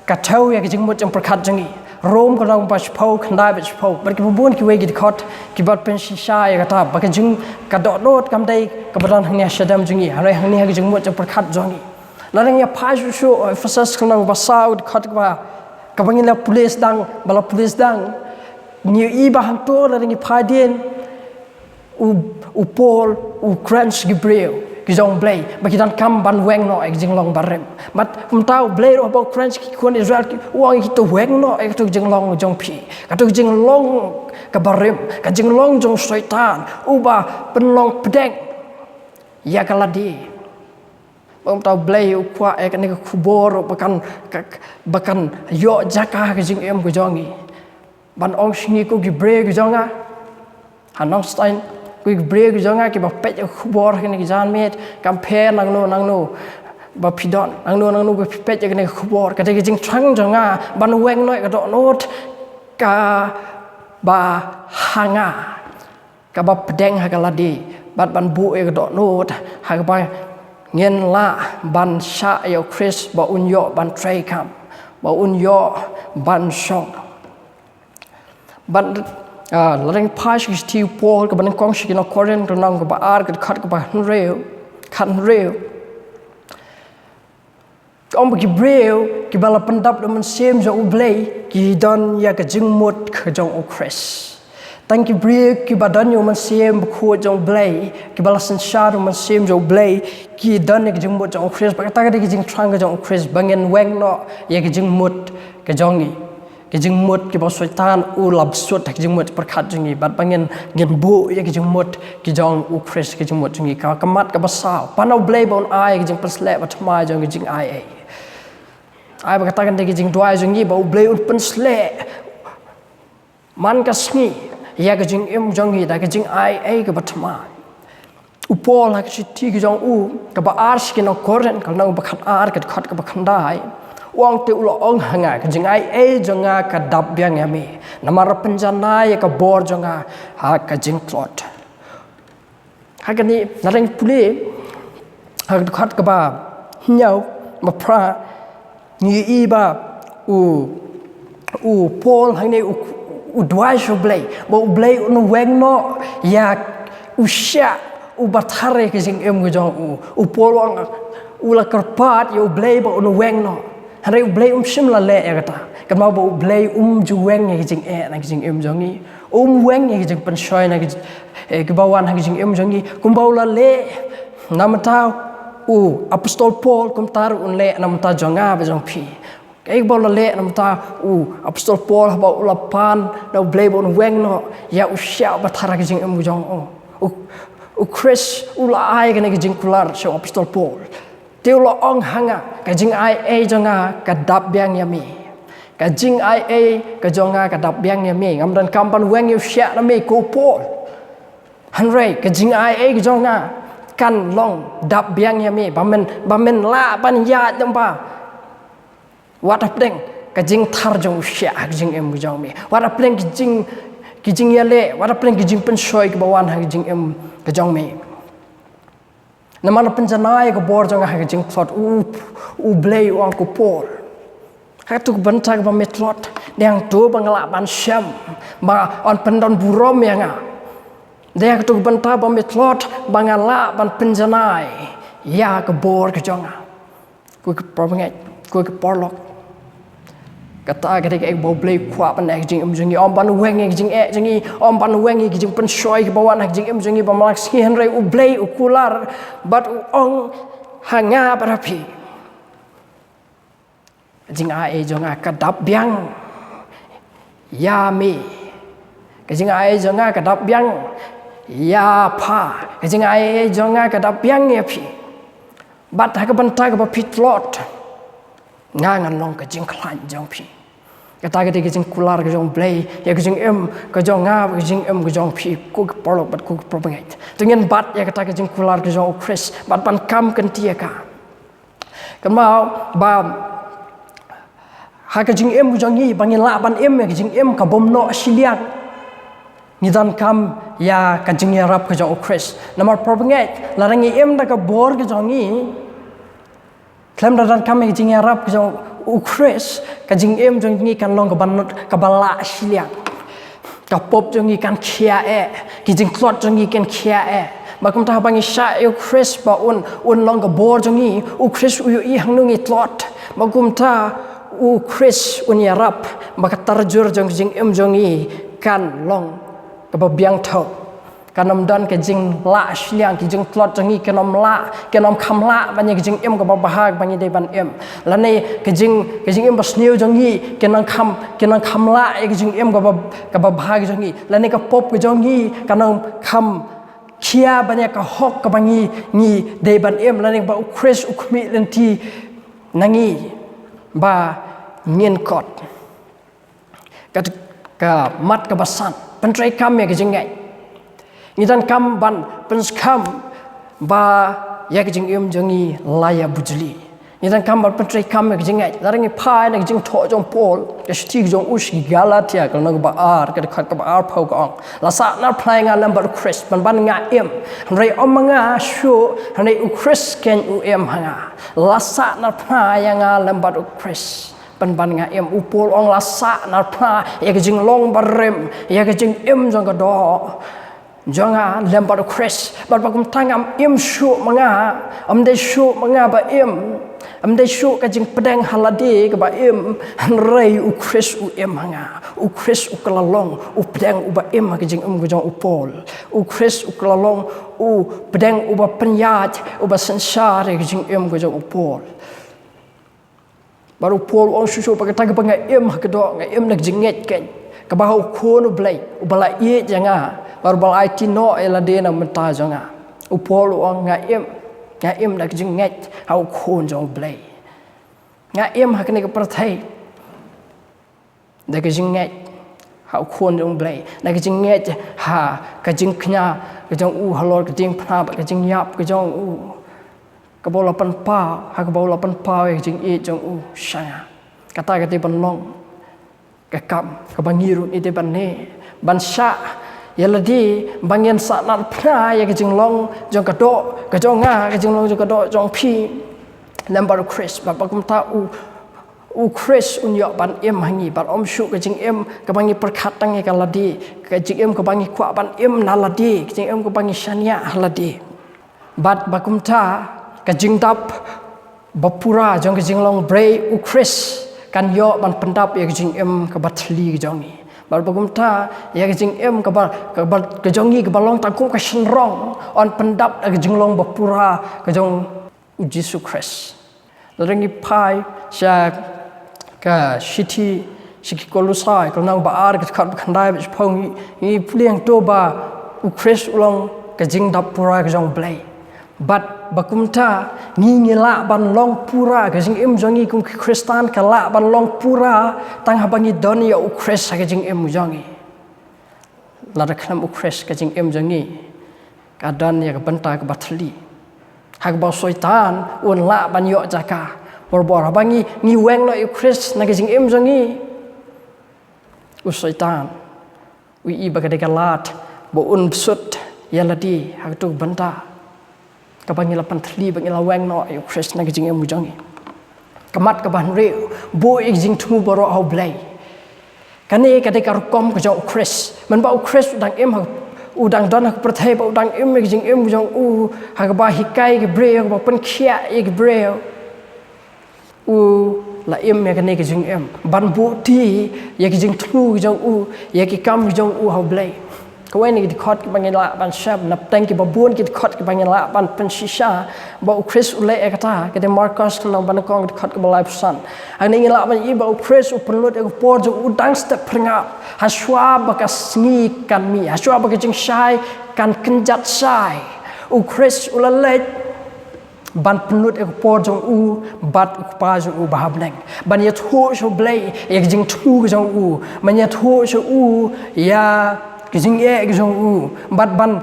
ka thew ïa ka jingmut jingpyrkhat jong ngi. Rom ka lynnong ba shiphew, khyndai bad shiphew, bad kiba bun kiwei ki dkhot kiba pynshisha ïa kata, ba ka jing, ka dohnud kam dei kaba don hangne ha shadem jong ngi, hynrei hangne ha ka jingmut jingpyrkhat jong ngi. Lada ngi ïa phai shuh shuh Ephesus ka lynnong ba saw, dkhot kaba, kaba ngi la pule sdang, ba la pule sdang, ngi ïohi ba hangto lada ngi phai dien, u, u Paul u kren sha ki briew ki jong U Blei ba ki donkam ban weng noh ïa ka jinglong barim. Bad kumta U Blei ruh haba u kren sha ki khun Israel, u ong ïa ki, to weng noh ïa kato ka jinglong jong phi, kato ka jinglong ka barim, ka jinglong jong u Soitan uba pynlong pdeng ïa ka lade. Bad kumta U Blei u kwah ïa kane ka khubor ba kan, ka, ba kan ïoh jaka ha ka jingim ka jong ngi. Ban ong sha ngi, ko ki briew ki jong nga, ha Nongstoiñ, ko ki briew ki jong nga kiba peit ïa ka khubor ha kane ka janmiet, kam pher nangno nangno ba phi don, nangno nangno ba phi peit ïa kane ka khubor, ka dei ka jingthrang jong nga ban weng noh ïa ka dohnud kaba ha nga, kaba pdeng ha ka lade, bad ban buh ïa ka dohnud ha kaba ngin lah ban shah ïa u Khrist, ba un ïoh ban trei kam, ba un ïoh ban shong. Bad, ah, la dang phai sha ka shithi u Paul kaba nyngkong sha ki nong Korinth, lynnong kaba ar, ka dkhot kaba hynriew, khathynriew. Ka ong ba ki briew kiba la pyndap da u Mynsiem jong U Blei ki don ïa ka jingmut ka jong u Khrist. Tang ki briew kiba don ïa u Mynsiem Bakhuid jong U Blei, kiba la synshar da u Mynsiem jong U Blei, ki don ïa ka jingmut jong u Khrist. Bad kata ka dei ka jingthrang ka jong u Khrist, ba ngin weng noh ïa ka jingmut ka jong ngi. Ka jingmut kiba u Soitan u la bsut ha ka jingmut pyrkhat jong ngi, bad ba ngin, ngin buh ïa ka jingmut ka jong u Khrist ha ka jingmut jong ngi. Ka, ka mat kaba saw, pan na U Blei ba un ai ka jingpynshlur ba thymmai jong ka jingai ei. Ai ba kata kan dei ka jingduwai jong ngi, ba U Blei un pynshlur man ka sngi ïa ka jingim jong ngi da ka jingai ei kaba thymmai. U Paul ha ka shithi ka jong u kaba ar sha ki nong Korinth, ka lynnong ba khatar, ka dkhot kaba khyndai, u ong, te u la ong ha nga, ka jingai ei jong nga ka dap biang ïa me, namar pynjanai ïa ka bor jong nga ha ka jingtlot. Ha kane, la dang pule ha ka dkhot kaba hynñiew, ba phra, ngi ïohi ba u, u Paul hangne u, u duwai sha U Blei ba U Blei un weng noh ïa u shiah uba thar ïa ka jingim ka jong u. U Paul u ong u la kyrpad ïa U Blei ba un weng noh. Hynrei U Blei um shym la leh ïa kata. Kynmaw ba U Blei um ju weng ïa ka jingeh na ka jingim jong ngi. Um weng ïa ka jingpynshoi na ka jing, eh, kaba wan ha ka jingim jong ngi. Kumba u la leh na bynta u Apostol Paul, kumta ruh un leh na bynta jong nga bad jong phi. Kaei kaba u la leh na bynta u Apostol Paul haba u la pan na U Blei ba un weng noh ïa u shiah uba thar ha ka jingim ka jong u. U, u Khrist u la ai kane ka jingkular sha u Apostol Paul. Te u la ong ha nga, ka jingai ei jong nga ka dap biang ïa me. Ka jingai ei ka jong nga ka dap biang ïa me. Ngam donkam ban weng ïa u shiah na me, ko Paul. Hynrei ka jingai ei ka jong nga kan long dap biang ïa me. Ba men, ba men lah ban ïaid lyngba wat hapdeng ka jingthar jong u shiah ha ka jingim ka jong me. Wat hapdeng ki jing, ki jingïaleh, wat hapdeng ki jingpynshoi kiba wan ha ka jingim ka jong me. Namar la pynjanai ïa ka bor jong nga ha ka jingtlot, u, U Blei u ong, ko Paul. Ha kato ka bynta kaba me tlot, dei hangto ba nga lah ban shem ba yn pyndon burom ïa nga. Dei ha kato ka bynta ba me tlot ba nga lah ban pynjanai ïa ka bor ka jong nga. Ko ki parabangeit, ko ki paralok. Kata ka dei kaei kaba U Blei u kwah ban leh ha ka jingim jong ngi. Ym ban weng ïa ka jingeh jong ngi, ym ban weng ïa ka jingpynshoi kaba wan ha ka jingim jong ngi ba man la ka sngi, hynrei U Blei u kular bad u ong ha nga bad ha phi, ka jingai ei jong nga ka dap biang ïa me. Ka jingai ei jong nga ka dap biang ïa pha. Ka jingai ei jong nga ka dap biang ïa phi. Bad ha ka bynta kaba phi tlot, nga ngan long ka jingkhlaiñ jong phi. Kata ka dei ka jingkular ka jong U Blei ïa ka jingim ka jong nga, ka jingim ka jong phi, ko ki paralok bad ko ki parabangeit. To ngin bat ïa kata ka jingkular ka jong u Khrist bad ban kam kynti ïa ka. Kynmaw ba ha ka jingim ka jong ngi, ba ngin lah ban im ïa ka jingim ka bym noh shiliang, ngi donkam ïa ka jingïarap ka jong u Khrist. Namar parabangeit, lada ngi im da ka bor ka jong ngi khlem da donkam ïa ka jingïarap ka jong u Khrist, ka jingim jong ngi kan long kaba, kaba lah shiliang. Ka pop jong ngi kan khia eh, ki jingtlot jong ngi kan khia eh. Ba kumta haba ngi shah ïa u Khrist ba un, un long ka bor jong ngi, u Khrist u ïohi hangno ngi tlot. Ba kumta u Khrist un ïarap ba ka tarjur jong ka jingim jong ngi kan long kaba biang thaw. Kan ym don ka jinglah shiliang, ki jingtlot jong ngi kin ym lah, kin ym kham lah ban ïa ka jingim kaba bha kaba ngi dei ban im. Lane ka jing, ka jingim ba sniew jong ngi kin ym kham, kin ym kham lah ïa ka jingim kaba, kaba bha ka jong ngi. Lane ka pop ka jong ngi kan ym kham khia ban ïa ka hok kaba ngi, ngi dei ban im. Lane ba u Khrist u khmih lynti na ngi ba ngin kot. Ka, ka mat kaba san, pyntreikam ïa ka jingngeit. Ngi donkam ban pynskhem ba ïa ka jingim jong ngi la ïa bujli. Ngi dang kam ban pyntreikam ïa ka jingngeit. Lada ngi phai na ka jingthoh jong u Paul, ka shithi ka jong u sha ki Galatia, ka lynnong kaba ar, ka dkhot kaba arphew, ka ong: La sahnarphna ïa nga lem bad u Khrist, pynban nga im. Hynrei ym ma nga shuh, hynrei u Khrist keiñ u im ha nga. La sahnarphna ïa nga lem bad u Khrist, pynban nga im. U Paul u ong la sahnarphna ïa ka jinglong barim, ïa ka jingim jong ka doh jong nga lem bad u Khrist. Bad ba kumta ngam im shuh ma nga, ym dei shuh ma nga ba im, ym dei shuh ka jingpdeng ha lade kaba im, hynrei u Khrist u im ha nga. U Khrist u kylla long u pdeng uba im ha ka jingim ka jong u Paul. U Khrist u kylla long u pdeng uba pynïaid, uba synshar ïa ka jingim ka jong u Paul. Bad u Paul u ong shuh shuh ba kata kaba nga im ha ka doh, nga im na ka jingngeit keiñ kaba ha u Khun u Blei, uba la ïeit ïa nga bad uba la aiti noh ïa lade na ka bynta jong nga. U Paul u ong nga im, nga im na ka jingngeit ha u Khun jong u Blei. Nga im ha kane ka pyrthei da ka jingngeit ha u Khun jong u Blei, da ka jingngeit ha ka jingkñia ka jong u halor ka diengphna bad ka jingïap ka jong u, kaba u la pynpaw, ha kaba u la pynpaw ïa ka jingïeit jong u sha nga. Kata ka dei ban long ka kam kaba ngi ruh ngi dei ban ne, ban shah ïa lade ba ngin sahnarphna ïa ka jinglong jong ka doh ka jong nga, ka jinglong jong ka doh jong phi lem bad u Khrist. Bad ba kumta u u Khrist un ïoh ban im ha ngi, bad ym shuh ka jingim kaba ngi pyrkhat tang ïa ka lade, ka jingim kaba ngi kwah ban im na lade, ka jingim kaba ngi shaniah ha lade. Bad ba kumta ka jingdap ba pura jong ka jinglong briew u Khrist kan ïoh ban pyndap ïa ka jingim kaba thylli ka jong ngi. Bad ba kumta ïa ka jingim kaba, kaba ka jong ngi kaba long tang kum ka shynrong yn pyndap da ka jinglong ba pura ka jong u Jisu Khrist. Lada ngi phai sha ka shithi sha ki Kolosai, ka lynnong ba ar, ka dkhot ba khyndai bad shiphew, ngi, ngi pule hangto ba u Khrist u long ka jingdap pura ka jong u Blei. Bad ba kumta ngi, ngi lah ban long pura, ka jingim jong ngi kum ki Khristan ka lah ban long pura tang haba ngi don ïa u Khrist ha ka jingim jong ngi. Lada khlem u Khrist ka jingim jong ngi ka don ïa ka bynta kaba thylli, ha kaba u Soitan un lah ban ïoh jaka. Barabor haba ngi, ngi weng noh ïa u Khrist na ka jingim jong ngi, u Soitan u ïohi ba ka dei ka lad ba un bsut ïa lade ha kato ka bynta kaba ngi la pynthylli, ba ngi la weng noh ïa u Khrist na ka jingim ka jong ngi. Ka mat kaba hynriew, buh ïa ka jingthmu baroh ha u Blei. Kane ka dei ka rukom ka jong u Khrist. Mynba u Khrist u dang im ha, u dang don ha ka pyrthei, ba u dang im ïa ka jingim ka jong u ha kaba hikai ïa ki briew, ha kaba pynkhiah ïa ki briew, u la im ïa kane ka jingim ban buh ti ïa ka jingthmu ka jong u, ïa ki kam ka jong u ha u Blei. Kawei na ki dkhot kiba ngi lah ban shem, na pdeng kiba bun ki dkhot kiba ngi lah ban pynshisha ba u Khrist u leh ïa kata, ka dei Markos lynnong ba nyngkong, dkhot kaba laiphew san. Hangne ngi lah ban ïohi ba u Khrist u pynlut ïa ka por jong u dang step phyrngap, ha shuwa ba ka sngi kan mih, ha shuwa ba ka jingshai kan kynjat shai. U Khrist u la leit ban pynlut ïa ka por jong u bad u Kpa jong u ba ha bneng, ban ïathuh sha u Blei ïa ka jingthmu ka jong u, ban ïathuh sha u ïa ka jingeh ka jong u, bad ban,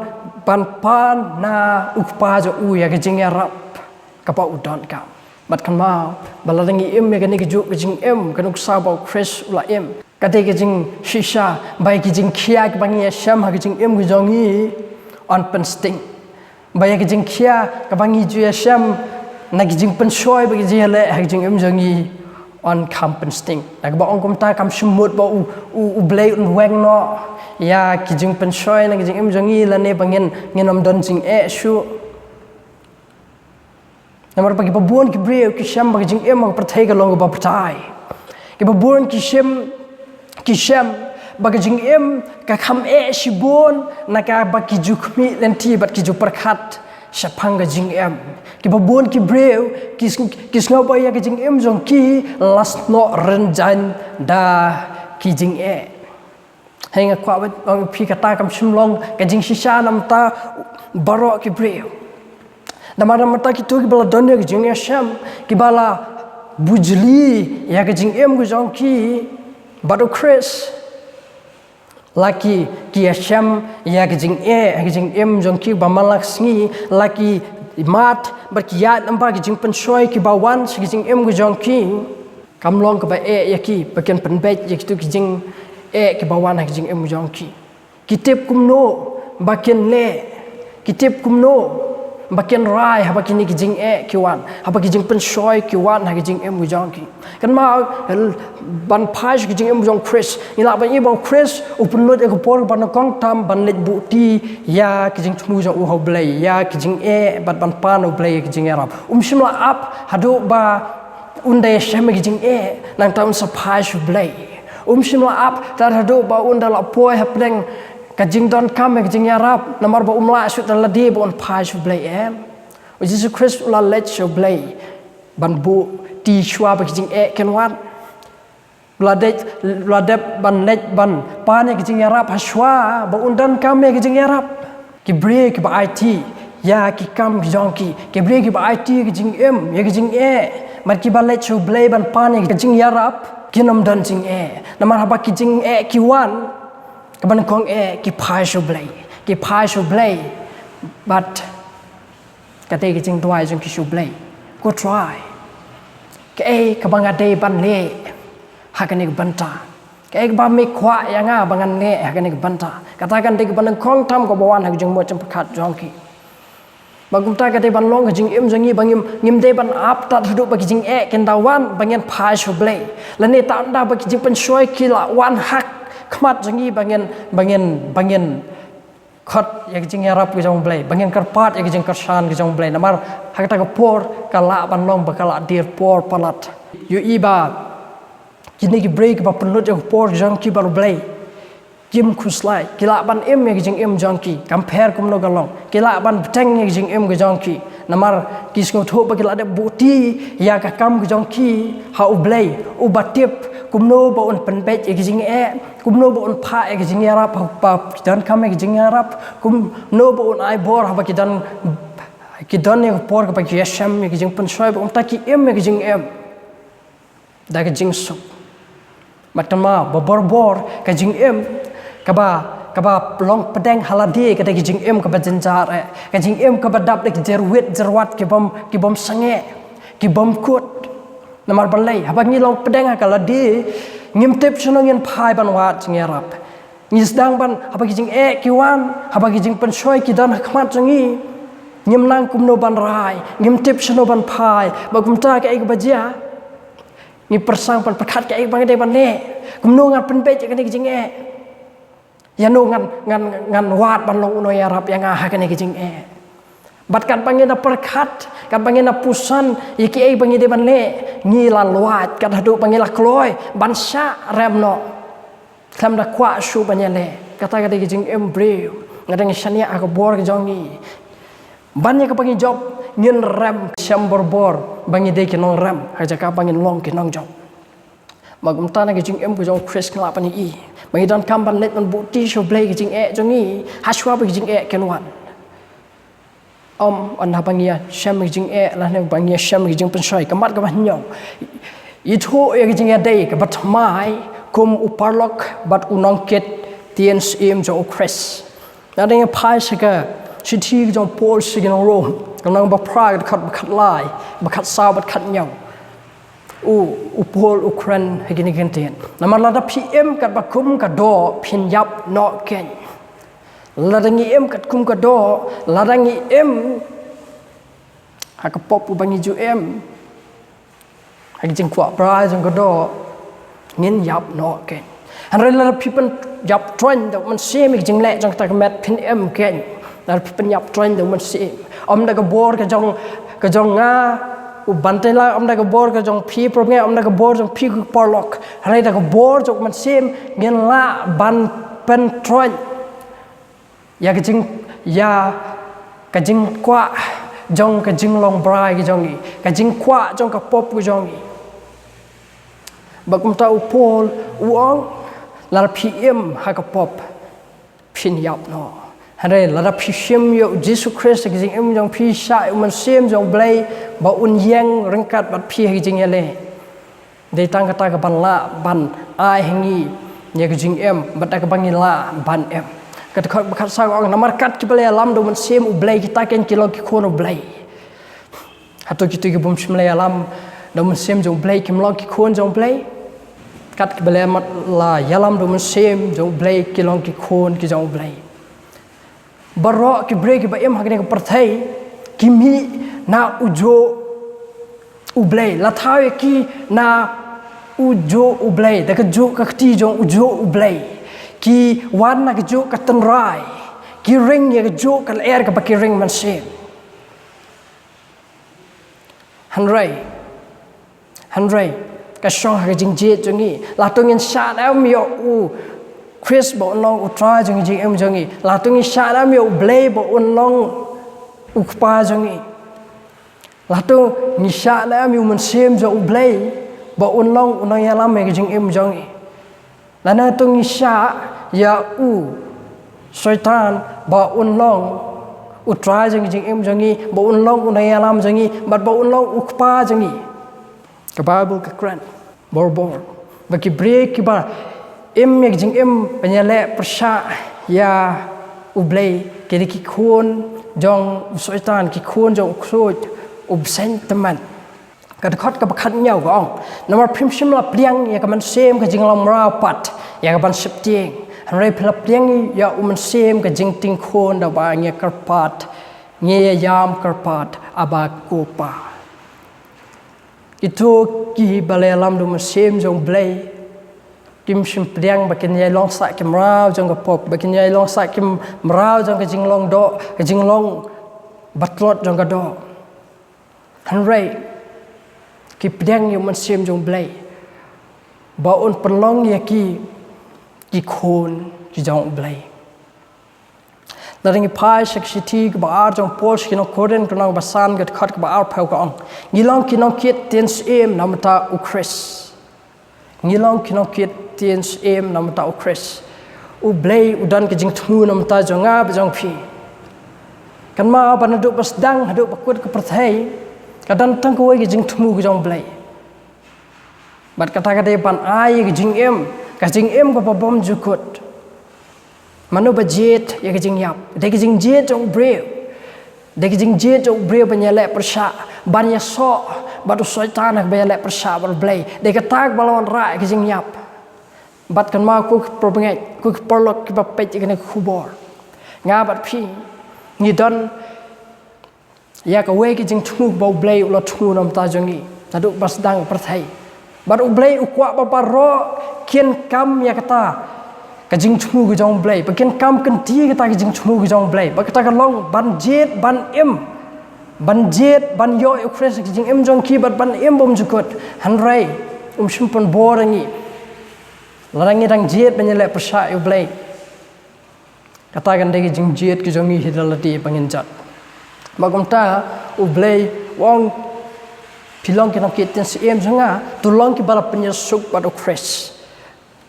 ban pan na u Kpa jong u ïa ka jingïarap kaba u donkam. Bad kynmaw ba lada ngi im ïa kane kajuh ka jingim, ka nuksa ba u Khrist u la im, ka dei ka jingshisha ba ïa ki jingkhia kiba ngi ïashem ha ka jingim ka jong ngi yn pynsting. Ba ïa ki jingkhia kiba ngi ju ïashem na ki jingpynshoi ba ngi ju ïaleh ha ka jingim jong ngi yn kham pynsting. Da kaba ong kumta, kam shym mut ba u, u, u Blei un weng noh ïa ki jingpynshoi na ka jingim jong ngi lane ba ngin, ngin ym don jingeh shuh. Namar ba kiba bun ki briew ki shem ba ka jingim ha ka pyrthei ka long kaba batai. Kiba bun ki shem, ki shem ba ka jingim ka kham eh shibun na kaba ki ju khmih lynti bad ki ju pyrkhat shaphang ka jingim. Kiba bun ki briew ki sng-, ki sngew ba ïa ka jingim jong ki la snoh rynjang da ki jingeh. Hynrei nga kwah ban ong ïa phi, kata kam shym long ka jingshisha na ka bynta baroh ki briew. Namar na ka bynta kito kiba la don ïa ka jingïashem, kiba la bujli ïa ka jingim ka jong ki bad u Khrist, la ki, ki ïashem ïa ka jingeh ha ka jingim jong ki ba man la ka sngi, la ki Imat bad ki ïaid namar ki jingpynshoi kiba wan sha ki jingim ki jong ki. Kam long kaba eh ïa ki ba kin pynbeit ïa kito ki jingeh kiba wan ha ki jingim ki jong ki. Ki tip kumno ba kin leh, ki tip kumno ba kin rai haba kine ki jingeh ki wan, haba ki jingpynshoi ki wan ha ki jingim ki jong ki. Kynmaw, ban phai sha ki jingim jong u Khrist, ngi lah ban ïohi ba u Khrist u pynlut ïa ka por ba nyngkong tam ban leit buh ti ïa ki jingthmu jong u ha u Blei, ïa ki jingeh bad ban pan u Blei ïa ki jingïarap. Um shym la ap haduh ba un da ïashem ïa ki jingeh nangta un sa phai sha u Blei. Um shym la ap tad haduh ba un da la poi hapdeng ka jingdonkam ïa ki jingïarap namar ba um lah shuh da lade ba un phai sha u Blei, em. U Jisu Khrist u la leit sha u Blei ban buh ti shuwa ba ki jingeh kin wan. U la dep, u la dep ban leit ban pan ïa ki jingïarap ha shuwa ba un donkam ïa ki jingïarap. Ki briew kiba aiti ïa ki kam ki jong ki, ki briew kiba aiti ïa ki jingim, ïa ki jingeh, bad kiba leit sha u Blei ban pan ïa ki jingïarap, kin ym don jingeh. Namar haba ki jingeh ki wan, kaba nyngkong eh ki phai sha u Blei, ki phai sha u Blei. Bad ka dei ka jingduwai jong ki sha u Blei, ko Trai, kaei kaba nga dei ban leh ha kane ka bynta? Kaei kaba me kwah ïa nga ba ngan leh ha kane ka bynta? Kata kan dei kaba nyngkong tam kaba wan ha ka jingmut jingpyrkhat jong ki. Ba kumta ka dei ban long ka jingim jong ngi ba ngim, ngim dei ban ap tad haduh ba ki jingeh kin da wan ba ngin phai sha u Blei. Lane tad ynda ba ki jingpynshoi ki la wan ha khmat jong ngi ba ngin, ba ngin, ba ngin khot ïa ka jingïarap ka jong u Blei, ba ngin kyrpad ïa ka jingkyrshan ka jong u Blei. Namar ha kata ka por ka lah ban long ba ka la dier por palat. Ïohi ba kine ki briew kiba pynlut ïa ka por ka jong ki bad u Blei kim khuslai, ki lah ban im ïa ka jingim jong ki kam pher kumno ka long. Ki lah ban bteng ïa ka jingim ka jong ki. Namar ki sngewthuh ba ki la dep buh ti ïa ka kam ka jong ki ha u Blei uba tip kumno ba un pynbeit ïa ka jingeh, kumno ba un phah ïa ka jingïarap haba ki donkam ïa ka jingïarap, kumno ba un ai bor haba ki don, ki don ïa ka por kaba ki ïashem ïa ka jingpynshoi, ba kumta ki im ïa ka jingim da ka jingsuk. Bad kynmaw ba borbor ka jingim kaba, kaba long pdeng ha lade ka dei ka jingim kaba jynjar eh, ka jingim kaba dap da ki jyrwit jyrwat ki bym, ki bym sangeh, ki bym kut. Namar balei? Haba ngi long pdeng ha ka lade, ngim tip shano ngin phai ban wad jingïarap. Ngi sdang ban, haba ki jingeh ki wan, haba ki jingpynshoi ki don ha khmat jong ngi, ngim nang kumno ban rai, ngim tip shano ban phai. Ba kumta kaei kaba jia? Ngi pyrshang ban pyrkhat kaei ba nga dei ban leh, kumno ngan pynbeit ïa kane ka jingeh. Ïano ngan, ngan, ngan wad ban long u nongïarap ïa nga ha kane ka jingeh. Bad katba ngi na pyrkhat, katba ngi na pyrshang ïa kiei ba ngi dei ban leh, ngi la lwait, kat haduh ba ngi la kloi ban shah rem noh. Khlem da kwah shuh ban ïaleh. Kata ka dei ka jingim briew. Nga dang shaniah ha ka bor ka jong ngi ban ïa kaba ngi jop, ngin rem shem borbor ba ngi dei ki nongrem ha ka jaka ba ngin long ki nongjop. Ba kumta na ka jingim ka jong u Khrist ngi lah ban ïohi ba ngi donkam ban leit ban buh ti sha u Blei ka jingeh jong ngi ha shuwa ba ka jingeh kan wan. Ym ynda ba ngi ïashem ka jingeh lane ba ngi ïashem ka jingpynshoi. Ka mat kaba hynñiew, ithuh ïa ka jingïadei kaba thymmai kum u paralok bad u nongkit ktien syiem jong u Khrist. Nga dang ïa phai sha ka shithi ka jong u Paul sha ki nong Rom, ka lynnong ba phra, ka dkhot ba khatlai, ba khatsaw bad khathynñiew. U, u Paul u kren ha kine ki kyntien: Namar lada phi im katba kum ka doh, phin ïap noh keiñ. Lada ngi im katkum ka doh, lada ngi im ha ka pop uba ngi ju im, ha ka jingkwah brai jong ka doh, ngin ïap noh keiñ. Hynrei lada phi pynïap troiñ da u Mynsiem ïa ka jingleh jong kata ka met, phin im keiñ. Lada phi pynïap troiñ da u Mynsiem, ym da ka bor ka jong, ka jong nga u Bantelang, ym da ka bor ka jong phi Prof Ngeh, ym da ka bor jong phi ki paralok, hynrei da ka bor jong u Mynsiem ngin lah ban pyntroiñ ïa ka jing, ïa ka jingkwah jong ka jinglong brai ka jong ngi, ka jingkwah jong ka pop ka jong ngi. Ba kumta u Paul u ong, lada phi im ha ka pop, phin ïap noh. Hynrei lada phi shim ïa u Jisu Khrist ha ka jingim jong phi, shah ïa u Mynsiem jong u Blei ba un ïeng ryngkat bad phi ha ka jingïaleh, dei tang kata kaban lah ban ai ha ngi ïa ka jingim bad da kaba ngi lah ban im. Ka dkhot ba khatsaw ka ong: Namar kat kiba la ïalam da u Mynsiem u Blei, kita keiñ ki long ki khun u Blei. Hato kito ki bym shym la ïalam da u Mynsiem jong U Blei kim long ki khun jong U Blei? Kat kiba la mat la ïalam da u Mynsiem jong U Blei ki long ki khun ki jong U Blei. Baroh ki briew kiba im ha kane ka pyrthei ki mih na ujuh U Blei, la thaw ïa ki na ujuh U Blei, da kajuh ka kti jong ujuh U Blei. Ki wan na kajuh ka tynrai, ki ring ïa kajuh ka lyer kaba ki ring mynsiem. Hynrei, hynrei ka shong ha ka jingjied jong ngi. Lada ngin shah ne em ïa U Khrist ba un long U Trai jong ka jingim jong ngi, lada ngin shah ne em ïa U Blei ba un long U Kpa jong ngi, lada ngin shah ne em ïa u Mynsiem jong U Blei ba un long u nongïalam ïa ka jingim jong ngi, lada ngin shah ïa u Soitan ba un long u trai jong ka jingim jong ngi, ba un long u nongïalam jong ngi, bad ba un long u kpa jong ngi. Ka Baibl ka kren borbor ba ki briew kiba im ïa ka jingim ban ïaleh pyrshah ïa U Blei ki dei ki khun jong u Soitan, ki khun jong u ksuid, u bseiñ tymmen. Ka dkhot kaba khathynñiew ka ong, namar phim shym la pdiang ïa ka mynsiem ka jinglong mraw pat ïa ka ban sheptieng, hynrei phi la pdiang ïa u Mynsiem ka jingtieng khun, da ba ngi kyrpad, ngi ïam kyrpad, Abba, ko Pa. Kito kiba la ïalam da u Mynsiem jong U Blei kim shym pdiang ba kin ïai long sah ki mraw jong ka pop, ba kin ïai long sah ki mraw jong ka jinglong doh, ka jinglong batlot jong ka doh. Hynrei ki pdiang ïa u Mynsiem jong U Blei ba un pynlong ïa ki ki khun ki jong U Blei. Lada ngi phai sha ka shithi kaba ar jong u Paul sha ki nong Korinth, ka lynnong ba san, ka dkhot kaba arphew ka ong, ngi long ki nongkit ktien syiem na bynta u Khrist. Ngi long ki nongkit ktien syiem na bynta u Khrist. U Blei u don ka jingthmu na bynta jong nga bad jong phi. Kynmaw ba naduh ba sdang haduh ba kut ka pyrthei ka don tang kawei ka jingthmu ka jong U Blei. Bad kata ka dei ban ai ka jingim, ka jingim kaba bymjukut. Mano ba jied ïa ka jingïap? Dei ka jingjied jong u briew. Dei ka jingjied jong u briew ban ïaleh pyrshah, ban ïasoh bad u Soitan, ha kaba ïaleh pyrshah bad U Blei. Dei kata kaba la wanrah ïa ka jingïap. Bad kynmaw ko ki parabangeit, ko ki paralok kiba peit ïa kane ka khubor, nga bad phi ngi don ïa kawei ka jingthmu ba U Blei u la thmu na bynta jong ngi naduh ba sdang pyrthei. Bad U Blei u kwah ba baroh kin kam ïa kata ka jingthmu ka jong U Blei, ba kin kam kynti kata ka jingthmu ka jong U Blei, ba kata ka long ban jied ban im, ban jied ban ïoh ïa u Khrist ha ka jingim jong ki bad ban im bymjukut. Hynrei um shym pynbor ïa ngi lada ngi dang jied ban ïaleh pyrshah ïa U Blei. Kata kan dei ka jingjied ka jong ngi hi da lade ba ngin jot. Bad kumta U Blei u ong, phi long ki nongkit ktien syiem jong nga, to long kiba la pynïasuk bad u Khrist.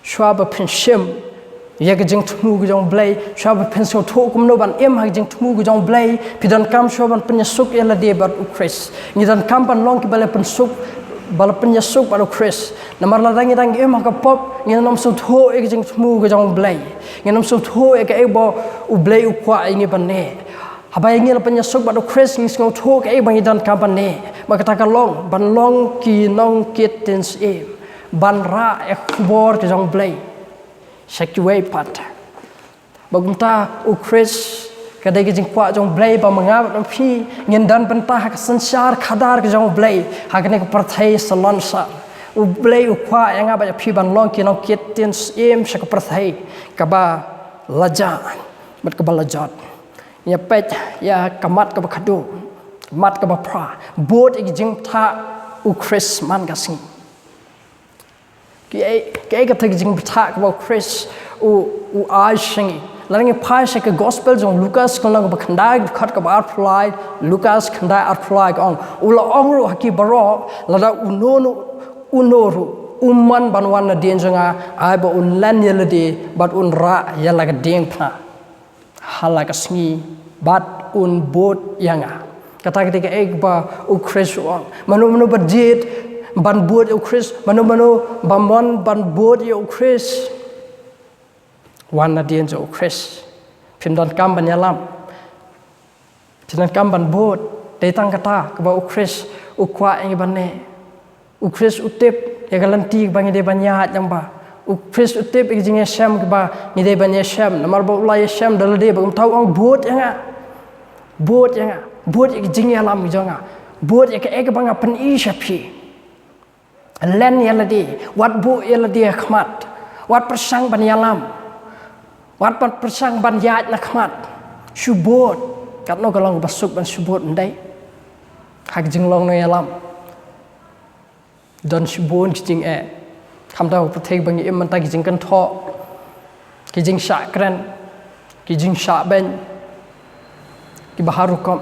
Shuwa ba phin shim ïa ka jingthmu ka jong U Blei, shuwa ba phin sngewthuh kumno ban im ha ka jingthmu ka jong U Blei, phi donkam shuwa ban pynïasuk ïa lade bad u Khrist. Ngi donkam ban long kiba la pynsuk, ba la pynïasuk bad u Khrist. Namar lada ngi dang im ha ka pop, ngin ym sngewthuh ïa ka jingthmu ka jong U Blei. Ngin ym sngewthuh ïa kaei ba U Blei u kwah ïa ngi ban leh. Haba ngi la pynïasuk bad u Khrist, ngi sngewthuh kaei ba ngi donkam ban leh. Bad kata ka long ban long ki nongkit ktien syiem, ban rah ïa ka khubor ka jong U Blei sha kiwei pat. Bad kumta u Khrist ka dei ka jingkwah jong U Blei ba ma nga bad ma phi ngin don bynta ha ka synshar khadar ka jong U Blei ha kane ka pyrthei syllon sar. U Blei u kwah ïa nga bad ïa phi ban long ki nongkit ktien syiem sha ka pyrthei kaba la jah bad kaba la jot. Ngi peit ïa ka mat kaba khatduh, mat kaba phra, bud ïa ka jingbthah u Khrist man ka sngi. Kaei, kaei kata ka jingbthah kaba u Khrist u, u ai sha ngi? Lada ngi phai sha ka gospel jong u Lukas, ka lynnong kaba khyndai, dkhot kaba arphew lai, Lukas khyndai arphew lai ka ong, u la ong ruh ha ki baroh, lada uno uno, uno ruh u mon ban wan nadien jong nga, ai ba un len ïa lade bad un rah ïa la ka diengphna ha la ka sngi bad un bud ïa nga. Kata ka dei kaei kaba u Khrist u ong. Mano mano ba jied ban bud ïa u Khrist, mano mano ba mon ban bud ïa u Khrist, wan nadien jong u Khrist. Phim donkam ban ïalam, phim donkam ban bud. Dei tang kata kaba u Khrist u kwah ïa ngi ban leh. U Khrist u tip ïa ka lynti kaba ngi dei ban ïaid lyngba. U Khrist u tip ïa ka jingïashem kaba ngi dei ban ïashem. Namar ba u la ïashem da lade, ba kumta u ong, bud ïa nga. Bud ïa nga. Bud ïa ka jingïalam jong nga. Bud ïa kaei kaba nga pyni sha phi. Len ïa lade, wat buh ïa lade ha khmat, wat pyrshang ban ïalam, wat pyrshang ban ïaid na khmat. Shu bud. Katno ka long kaba suk ban shu bud, ym dei? Ha ka jinglong nongïalam don shibun ki jingeh. Khamtam ha ka pyrthei ba ngi im mynta, ki jingkynthoh, ki jingshah kren, ki jingshah beiñ, kiba har rukom.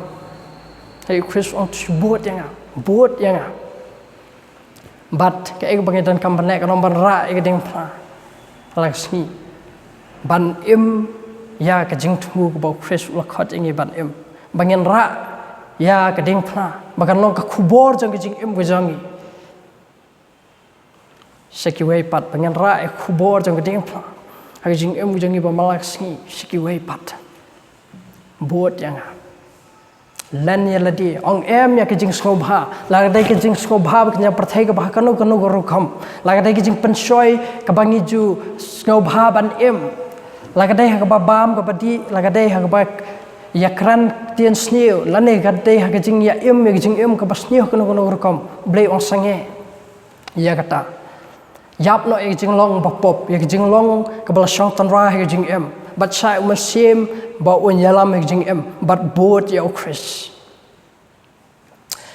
Hynrei u Khrist u ong, shu bud ïa nga, bud ïa nga. Bad kaei kaba ngi donkam ban leh ka long ban rah ïa ka diengphna ha la ka sngi, ban im ïa ka jingthmu kaba u Khrist u la khot ïa ngi ban im. Ba ngin rah ïa ka diengphna ba kan long ka khubor jong ka jingim ka jong ngi. Sha kiwei pat, ba ngin rah ïa ka khubor jong ka diengphna ha ka jingim ka jong ngi ba man la ka sngi. Sha kiwei pat, bud ïa nga. Len ïa lade, ong em ïa ka jingsngewbha. La ka dei ka jingsngewbha ba ka jingpyrthei kaba ha kano kano ka rukom, la ka dei ka jingpynshoi kaba ngi ju sngewbha ban im, la ka dei ha kaba bam kaba dih, la ka dei ha kaba ïakren ktien sniew, lane ka dei ha ka jingïaim ïa ka jingim kaba sniew ha kano kano ka rukom, Blei u ong sangeh ïa kata. Ïap noh ïa ka jinglong ba pop, ïa ka jinglong kaba la shong tynrai ha ka jingim, bad shah ïa u Mynsiem ba un ïalam ïa ka jingim, bad bud ïa u Khrist.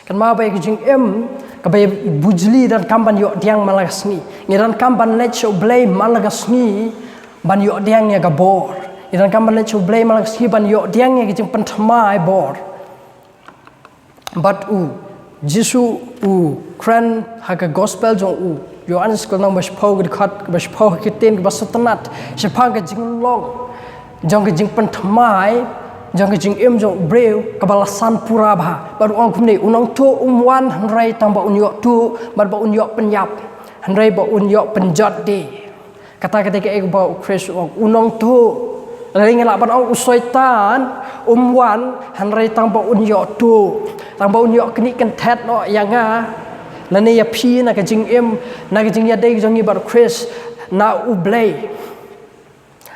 Kynmaw ba ïa ka jingim kaba bujli donkam ban ïoh pdiang man la ka sngi. Ngi donkam ban leit sha u Blei man la ka sngi ban ïoh pdiang ïa ka bor. Ngi donkam ban leit sha u Blei man la ka sngi ban ïoh pdiang ïa ka jingpynthymmai bor. Bad u Jisu u kren ha ka gospel jong u Ïoannis ka lynnong ba shiphew, ka dkhot ba shiphew, ha ki ktien kiba sngewtynnat shaphang ka jinglong jong ka jingpynthymmai jong ka jingim jong u briew kaba la san pura bha. Bad u ong kumne, u nongtuh um wan hynrei tang ba un ïoh tuh bad ba un ïoh pynïap, hynrei ba un ïoh pynjot de. Kata ka dei kaei kaba u Khrist u ong, u nongtuh. Lada ngi lah ban ong u Soitan um wan hynrei tang ba un ïoh tuh, tang ba un ïoh knieh kynthet noh ïa nga lane ïa phi na ka jingim, na ka jingïadei jong ngi bad u Khrist, na u Blei.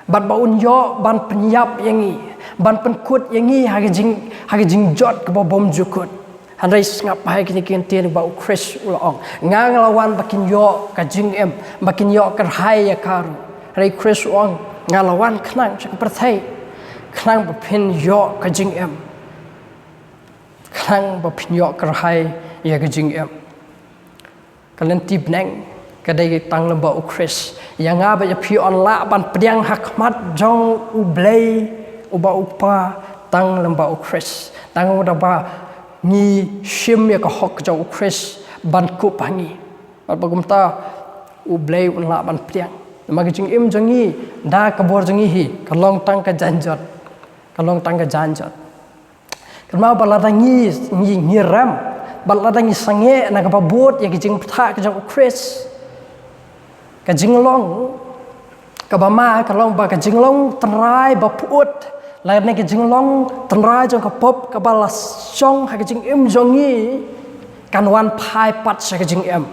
Bad ba un ïoh ban pynïap ïa ngi, ban pynkut ïa ngi ha ka jing, ha ka jingjot kaba bymjukut. Hynrei sngap bha ïa kine ki ktien ba u Khrist u la ong, nga, nga la wan ba kin ïoh ka jingim, ba kin ïoh kyrhai ïa ka ruh. Hynrei u Khrist u ong, nga la wan khnang sha ka pyrthei khnang ba phin ïoh ka jingim, khnang ba phin ïoh kyrhai ïa ka jingim. Ka lynti bneng ka dei tang lyngba u Khrist. Ïa nga bad ïa phi yn lah ban pdiang ha khmat jong u Blei uba u Kpa tang lyngba u Khrist, tang lyngba ba ngi shim ïa ka hok jong u Khrist ban kup ha ngi. Bad ba kumta u Blei un lah ban pdiang. Namar ka jingim jong ngi da ka bor jong ngi hi ka long tang ka janjot, ka long tang ka janjot. Kynmaw ba lada ngi, ngi, ngi rem, ba lada ngi sangeh na kaba bud ïa ka jingpyrta ka jong u Khrist, ka jinglong kaba ma ka long ba ka jinglong tynrai ba pyut lane ka jinglong tynrai jong ka pop kaba la shong ha ka jingim jong ngi kan wan phai pat sha ka jingim.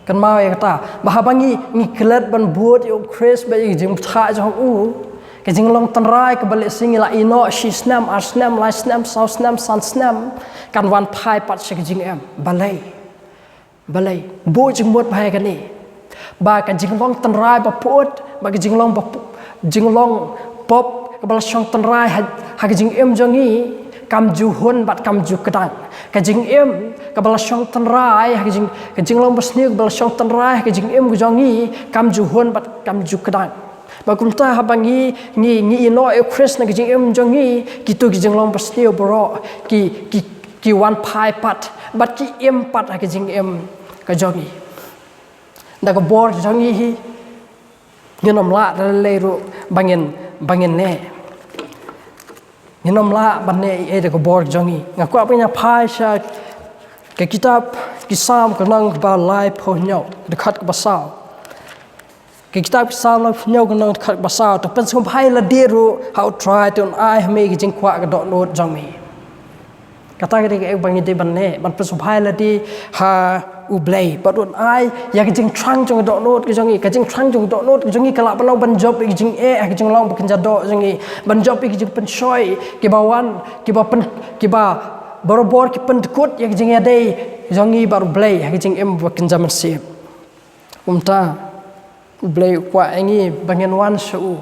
Kynmaw ïa kata, ba haba ngi, ngi klet ban bud ïa u Khrist bad ïa ka jingpyrta jong u, ka jinglong tynrai kaba lehse ngi la ïehnoh shi snem, ar snem, lai snem, saw snem, san snem, kan wan phai pat sha ka jingim. Balei? Balei? Buh jingmut bha ïa kane. Ba ka jinglong tynrai ba pyut, ba ka jinglong ba pu-, jinglong pop kaba la shong tynrai ha, ha ka jingim jong ngi, kam ju hun bad kam ju kdang. Ka jingim kaba la shong tynrai ha ka jing, ka jinglong basniew kaba la shong tynrai ha ka jingim ka jong ngi, kam ju hun bad kam ju kdang. Ba kumta haba ngi, ngi, ngi ïehnoh ïa u Khrist na ka jingim jong ngi, kito ki jinglong basniew baroh ki, ki, ki wan phai pat bad ki im pat ha ka jingim ka jong ngi. Da ka bor jong ngi hi, ngin ym lah da lei ruh ba ngin, ba ngin neh. Ngin ym lah ban neh ei ei da ka bor jong ngi. Nga kwah ba ngin ïa phai sha ka kitab Ki Salm ka lynnong kaba laiphew hynñiew, ka dkhot kaba saw. Ka kitab Ki Salm laiphew hynñiew ka lynnong, dkhot kaba saw. To pynsngewbha ïa lade ruh ha U Trai, te un ai ha me ka jingkwah ka dohnud jong me. Kata ka dei kaei ba ngi dei ban leh, ban pynsngewbha ïa lade ha U Blei. Bad un ai ïa ka jingthrang jong ka dohnud ka jong ngi, ka jingthrang jong ka dohnud ka jong ngi ka lah ban long ban jop ïa ka jingeh ha ka jinglong ba kynja doh jong ngi, ban jop ïa ka jingpynshoi kiba wan, kiba pyn, kiba barabor ki pyndkut ïa ka jingïadei jong ngi bad U Blei ha ka jingim ba kynja mynsiem. Kumta U Blei u kwah ïa ngi ba ngin wan sha u.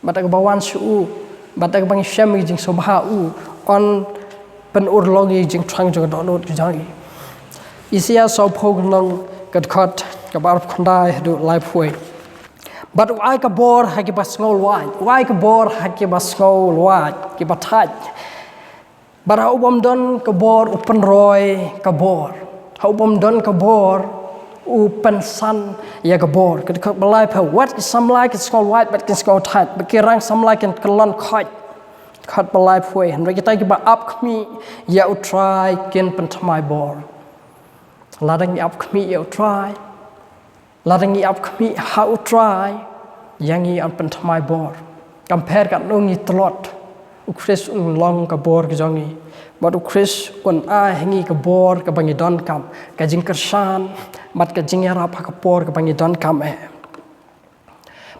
Bad da kaba wan sha u, bad da kaba ngi shem ïa ka jingsngewbha ha u, un pynurlong ïa ka jingthrang jong ka dohnud ka jong ngi. Isaïah sawphew ka lynnong, ka dkhot kaba arphew khyndai haduh laiphew wei. Bad u ai ka bor ha kiba sngewlwait, u ai ka bor ha kiba sngewlwait, kiba thait. Bad ha u bym don ka bor u pynroi ka bor. Ha u bym don ka bor u pynsan ïa ka bor. Ka dkhot ba laiphew, wat ki samla kin sngewlwait bad kin sngewthait, bad ki rang samla kin kyllon khoit. Dkhot ba laiphew wei, hynrei kita kiba ap khmih ïa U Trai kin pynthymmai bor. Lada ngi ap khmih ïa U Trai, lada ngi ap khmih ha U Trai, ïa ngi yn pynthymmai bor. Kam pher katno ngi tlot, U Khrist un long ka bor ka jong ngi. Bad U Khrist un ai ha ngi ka bor kaba ngi donkam, ka jingkyrshan bad ka jingïarap ha ka por kaba ngi donkam eh.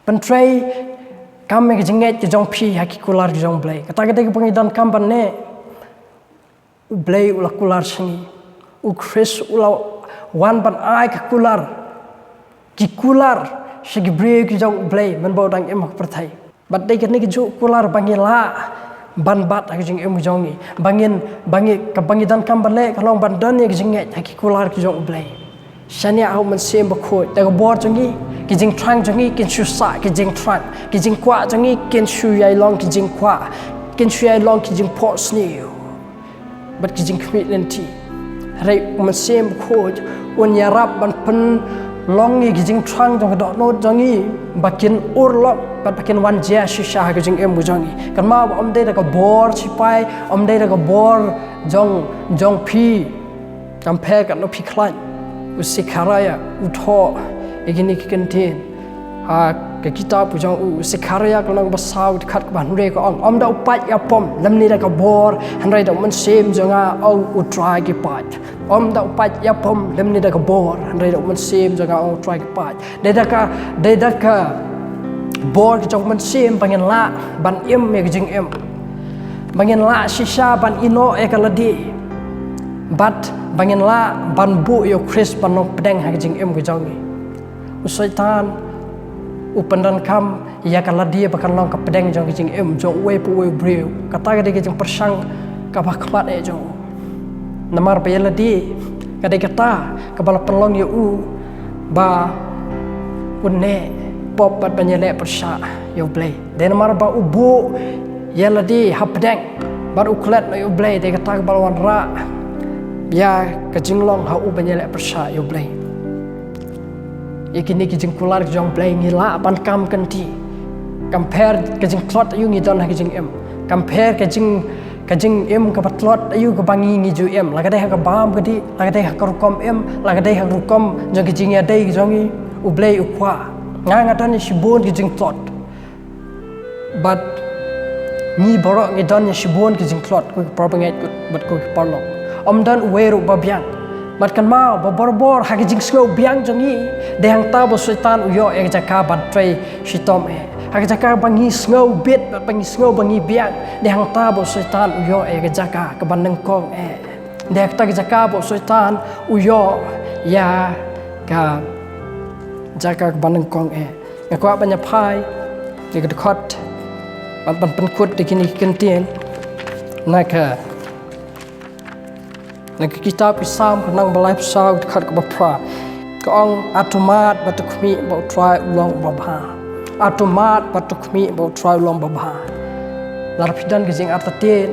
Pyntrei kam ïa ka jingngeit ka jong phi ha ki kular ka jong U Blei. Kata ka dei kaba ngi donkam ban leh. U Blei u la kular sha ngi. U Khrist u la wan ban ai ka kular, ki kular sha ki briew ki jong U Blei mynba u dang im ha ka pyrthei. Bad dei kane kajuh ka kular ba ngi lah ban bat ha ka jingim ka jong ngi. Ba ngin, ba ngi, kaba ngi donkam ban leh ka long ban don ïa ka jingngeit ha ki kular ki jong U Blei. Shaniah ha U Mynsiem Bakhuid, da ka bor jong ngi ki jingthrang jong ngi kin shu sah ki jingthrang, ki jingkwah jong ngi kin shu ïai long ki jingkwah, kin shu ïai long ki jingphohsniew. Bad ki jingkhmih lynti. Hynrei U Mynsiem Bakhuid un ïarap ban pynlong ïa ki jingthrang jong ka dohnud jong ngi ba kin urlong bad ba kin wan jia shisha ha ka jingim ka jong ngi. Kynmaw ba ym dei da ka bor sipai, ym dei da ka bor jong, jong phi. Kam pher katno phi khlaiñ. U Sekhariah u thoh ïa kine ki kyntien ha ka kitab ka jong u. U Sekhariah ka lynnong ba saw, dkhot kaba hynriew ka ong, ym da u paid ïapom lymne da ka bor, hynrei da U Mynsiem jong nga, ong U Trai ki paid. Ym da u paid ïapom lymne da ka bor, hynrei da U Mynsiem jong nga, ong U Trai ki paid. Dei da ka, dei da ka bor ka jong U Mynsiem ba ngin lah ban im ïa ka jingim, ba ngin lah shisha ban ïehnoh ïa ka lade, bad ba ngin lah ban buh ïa U Khrist ban long pdeng ha ka jingim ka jong ngi. U Soitan u pyndonkam ïa ka lade ba kan long ka pdeng jong ka jingim jong uwei pa uwei u briew. Kata ka dei ka jingpyrshang kaba khmat eh jong u. Namar ba ïa lade ka dei kata kaba la pynlong ïa u ba un neh pop bad ban ïaleh pyrshah ïa U Blei. Dei namar ba u buh ïa lade hapdeng bad u klet noh ïa U Blei, dei kata kaba la wanrah ïa ka jinglong ha u ban ïaleh pyrshah ïa U Blei. Ïa kine ki jingkular jong U Blei ngi lah ban kam kynti. Kam pher ka jingtlot aïu ngi don ha ka jingim, kam pher ka jing, ka jingim kaba tlot aïu kaba ngi, ngi ju im, la ka dei ha ka bam ka dih, la ka dei ha ka rukom im, la ka dei ha ka rukom jong ka jingïadei ka jong ngi, U Blei u kwah. Nga, nga don ïa shibun ki jingtlot. Bad ngi baroh ngi don ïa shibun ki jingtlot, ko ki parabangeit bad ko ki paralok. Ym don uwei ruh ba biang. Bad kynmaw ba barabor ha ki jingsngew biang jong ngi, dei hangta ba u Soitan u ïoh ïa ka jaka ban trei shitom eh. Ha ka jaka ba ngi sngew bit bad ba ngi sngew ba ngi biang, dei hangta ba u Soitan u ïoh ïa ka jaka kaba nyngkong eh. Dei hangta ka jaka ba u Soitan u ïoh ïa ka jaka kaba nyngkong eh. Nga kwah ban ïa phai ïa ka dkhot ban, ban pynkut ïa kine ki kyntien na ka, na ka kitab ki Salm ka lynnong ba laiphew saw, ka dkhot kaba phra. Ka ong, "Atu mad bad tu khmih ba U Trai u long uba bha. Atu mad bad tu khmih ba U Trai u long uba bha." Lada phi don ka jingartatien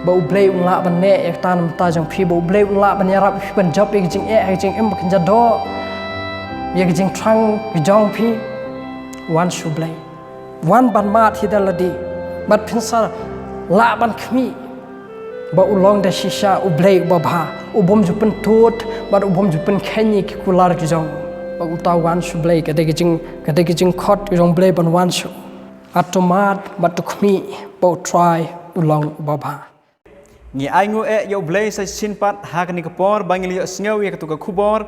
ba U Blei un lah ban neh ïa kata na bynta jong phi, ba U Blei un lah ban ïarap ïa phi ban jop ïa ka jingeh ha ka jingim ba kynja doh, ïa ka jingthrang ka jong phi, wan sha U Blei. Wan ban mad hi da lade bad phin sa lah ban khmih ba u long da shisha U Blei uba bha, u bym ju pyntud bad u bym ju pynkheiñ ïa ki kular ki jong u. Bad kumta wan sha U Blei, ka dei ka jing, ka dei ka jingkhot ka jong U Blei ban wan sha u. Atu mad bad tu khmih ba U Trai u long uba bha. Ngi ai nguh eh ïa U Blei sa shisien pat ha kane ka por ba ngi la ïohsngew ïa katu ka khubor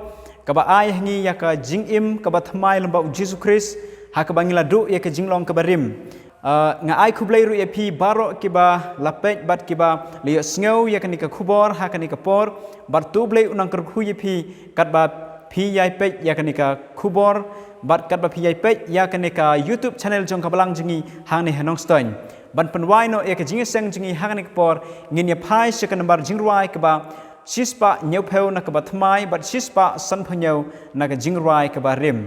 kaba ai ha ngi ïa ka jingim kaba thymmai lyngba U Jisu Khrist, ha kaba ngi la duh ïa ka jinglong kaba rim. Ah, nga ai khublei ruh ïa phi baroh kiba la peit bad kiba la ïohsngew ïa kane ka khubor ha kane ka por, bad to U Blei un nang kyrkhu ïa phi katba phi ïai peit ïa kane ka khubor, bad katba phi ïai peit ïa kane ka YouTube channel jong ka Balang jong ngi hangne ha Nongstoiñ. Ban pynwai noh ïa ka jingïaseng jong ngi ha kane ka por, ngin ïa phai sha ka nambar jingrwai kaba shispah hynñiewphew na kaba thymmai bad shispah sanphew hynñiew na ka jingrwai kaba rim.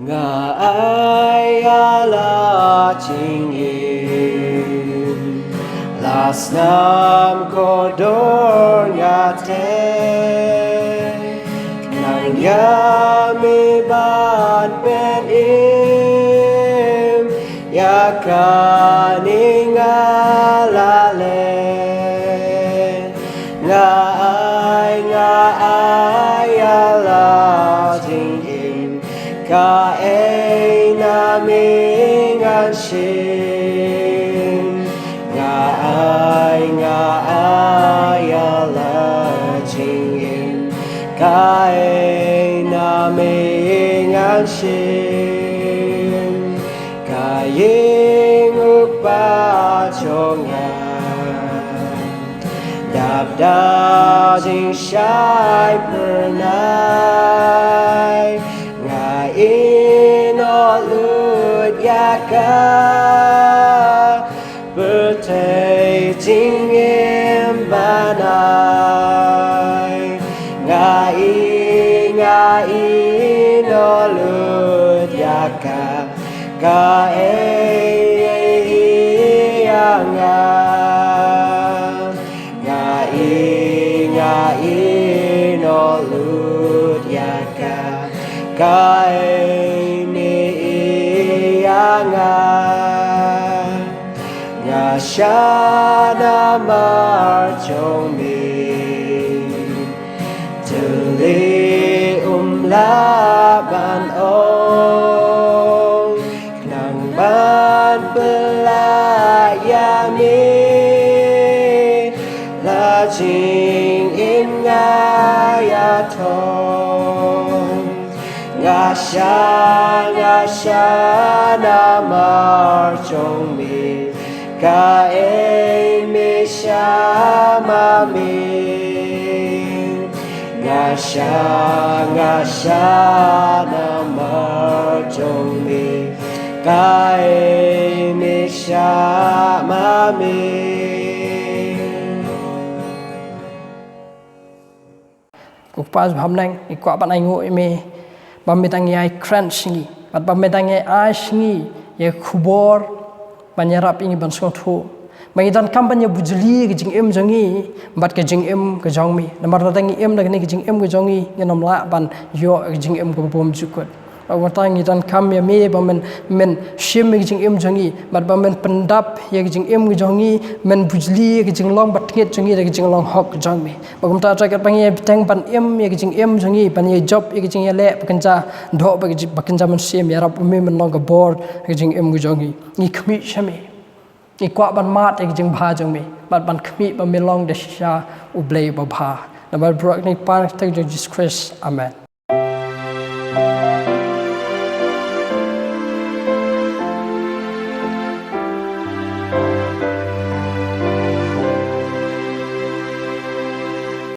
Nga ai ïa la jingim, la snam kordor nga teh. Nang ïa me ban pynim ïa kane nga la leh. Nga ai, nga ai ïa la jingim, kaei na me ngan shim. Nga ai, nga ai ïa la jingim, kaei na me ngan shim. Ka ïing u kpa jong nga, dap da jingshai phyrnai, nga ïehnoh lut ïa ka pyrthei jingim ban ai. Nga ïeh, nga ïehnoh lut ïa ka, kaei ïa nga. Nga ïeh, nga ïehnoh lut ïa ka, kaei me ïeh ïa nga. Nga shah namar jong me, te lei um lah ban ong, khnang ban pyllait ïa me, la jingim nga ïathoh. Nga shah, nga shah namar jong me, kaei me shah ma me. Nga shah, nga shah namar jong me, kaei me shah ma me. Ko Kpa jong ha bneng, ngi kwah ban ai nguh ïa me ba me dang ïai kren sha ngi, bad ba me dang ïai ai sha ngi ïa ka khubor ban ïarap ïa ngi ban sngewthuh, ba ngi donkam ban ïa bujli ïa ka jingim jong ngi bad ka jingim ka jong me. Namar lada ngi im da kane ka jingim ka jong ngi, ngin ym lah ban ïoh ïa ka jingim kaba bymjukut. Bad kumta ngi donkam ïa me ba men, men shim ïa ka jingim jong ngi, bad ba men pyndap ïa ka jingim ka jong ngi, men bujli ïa ka jinglong batngit jong ngi da ka jinglong hok ka jong me. Bad kumta, hynrei katba ngi ïai bteng ban im ïa ka jingim jong ngi, ban ïai jop ïa ka jingïaleh ba kynja doh, ba ka jing, ba kynja mynsiem, ïarap me men long ka bor ïa ka jingim ka jong ngi. Ngi khmih sha me. Ngi kwah ban mad ïa ka jingbha jong me, bad ban khmih ba me long da shisha U Blei uba bha. Namar ba ngi pan ha ka kyrteng jong U Jisu Khrist. Amen.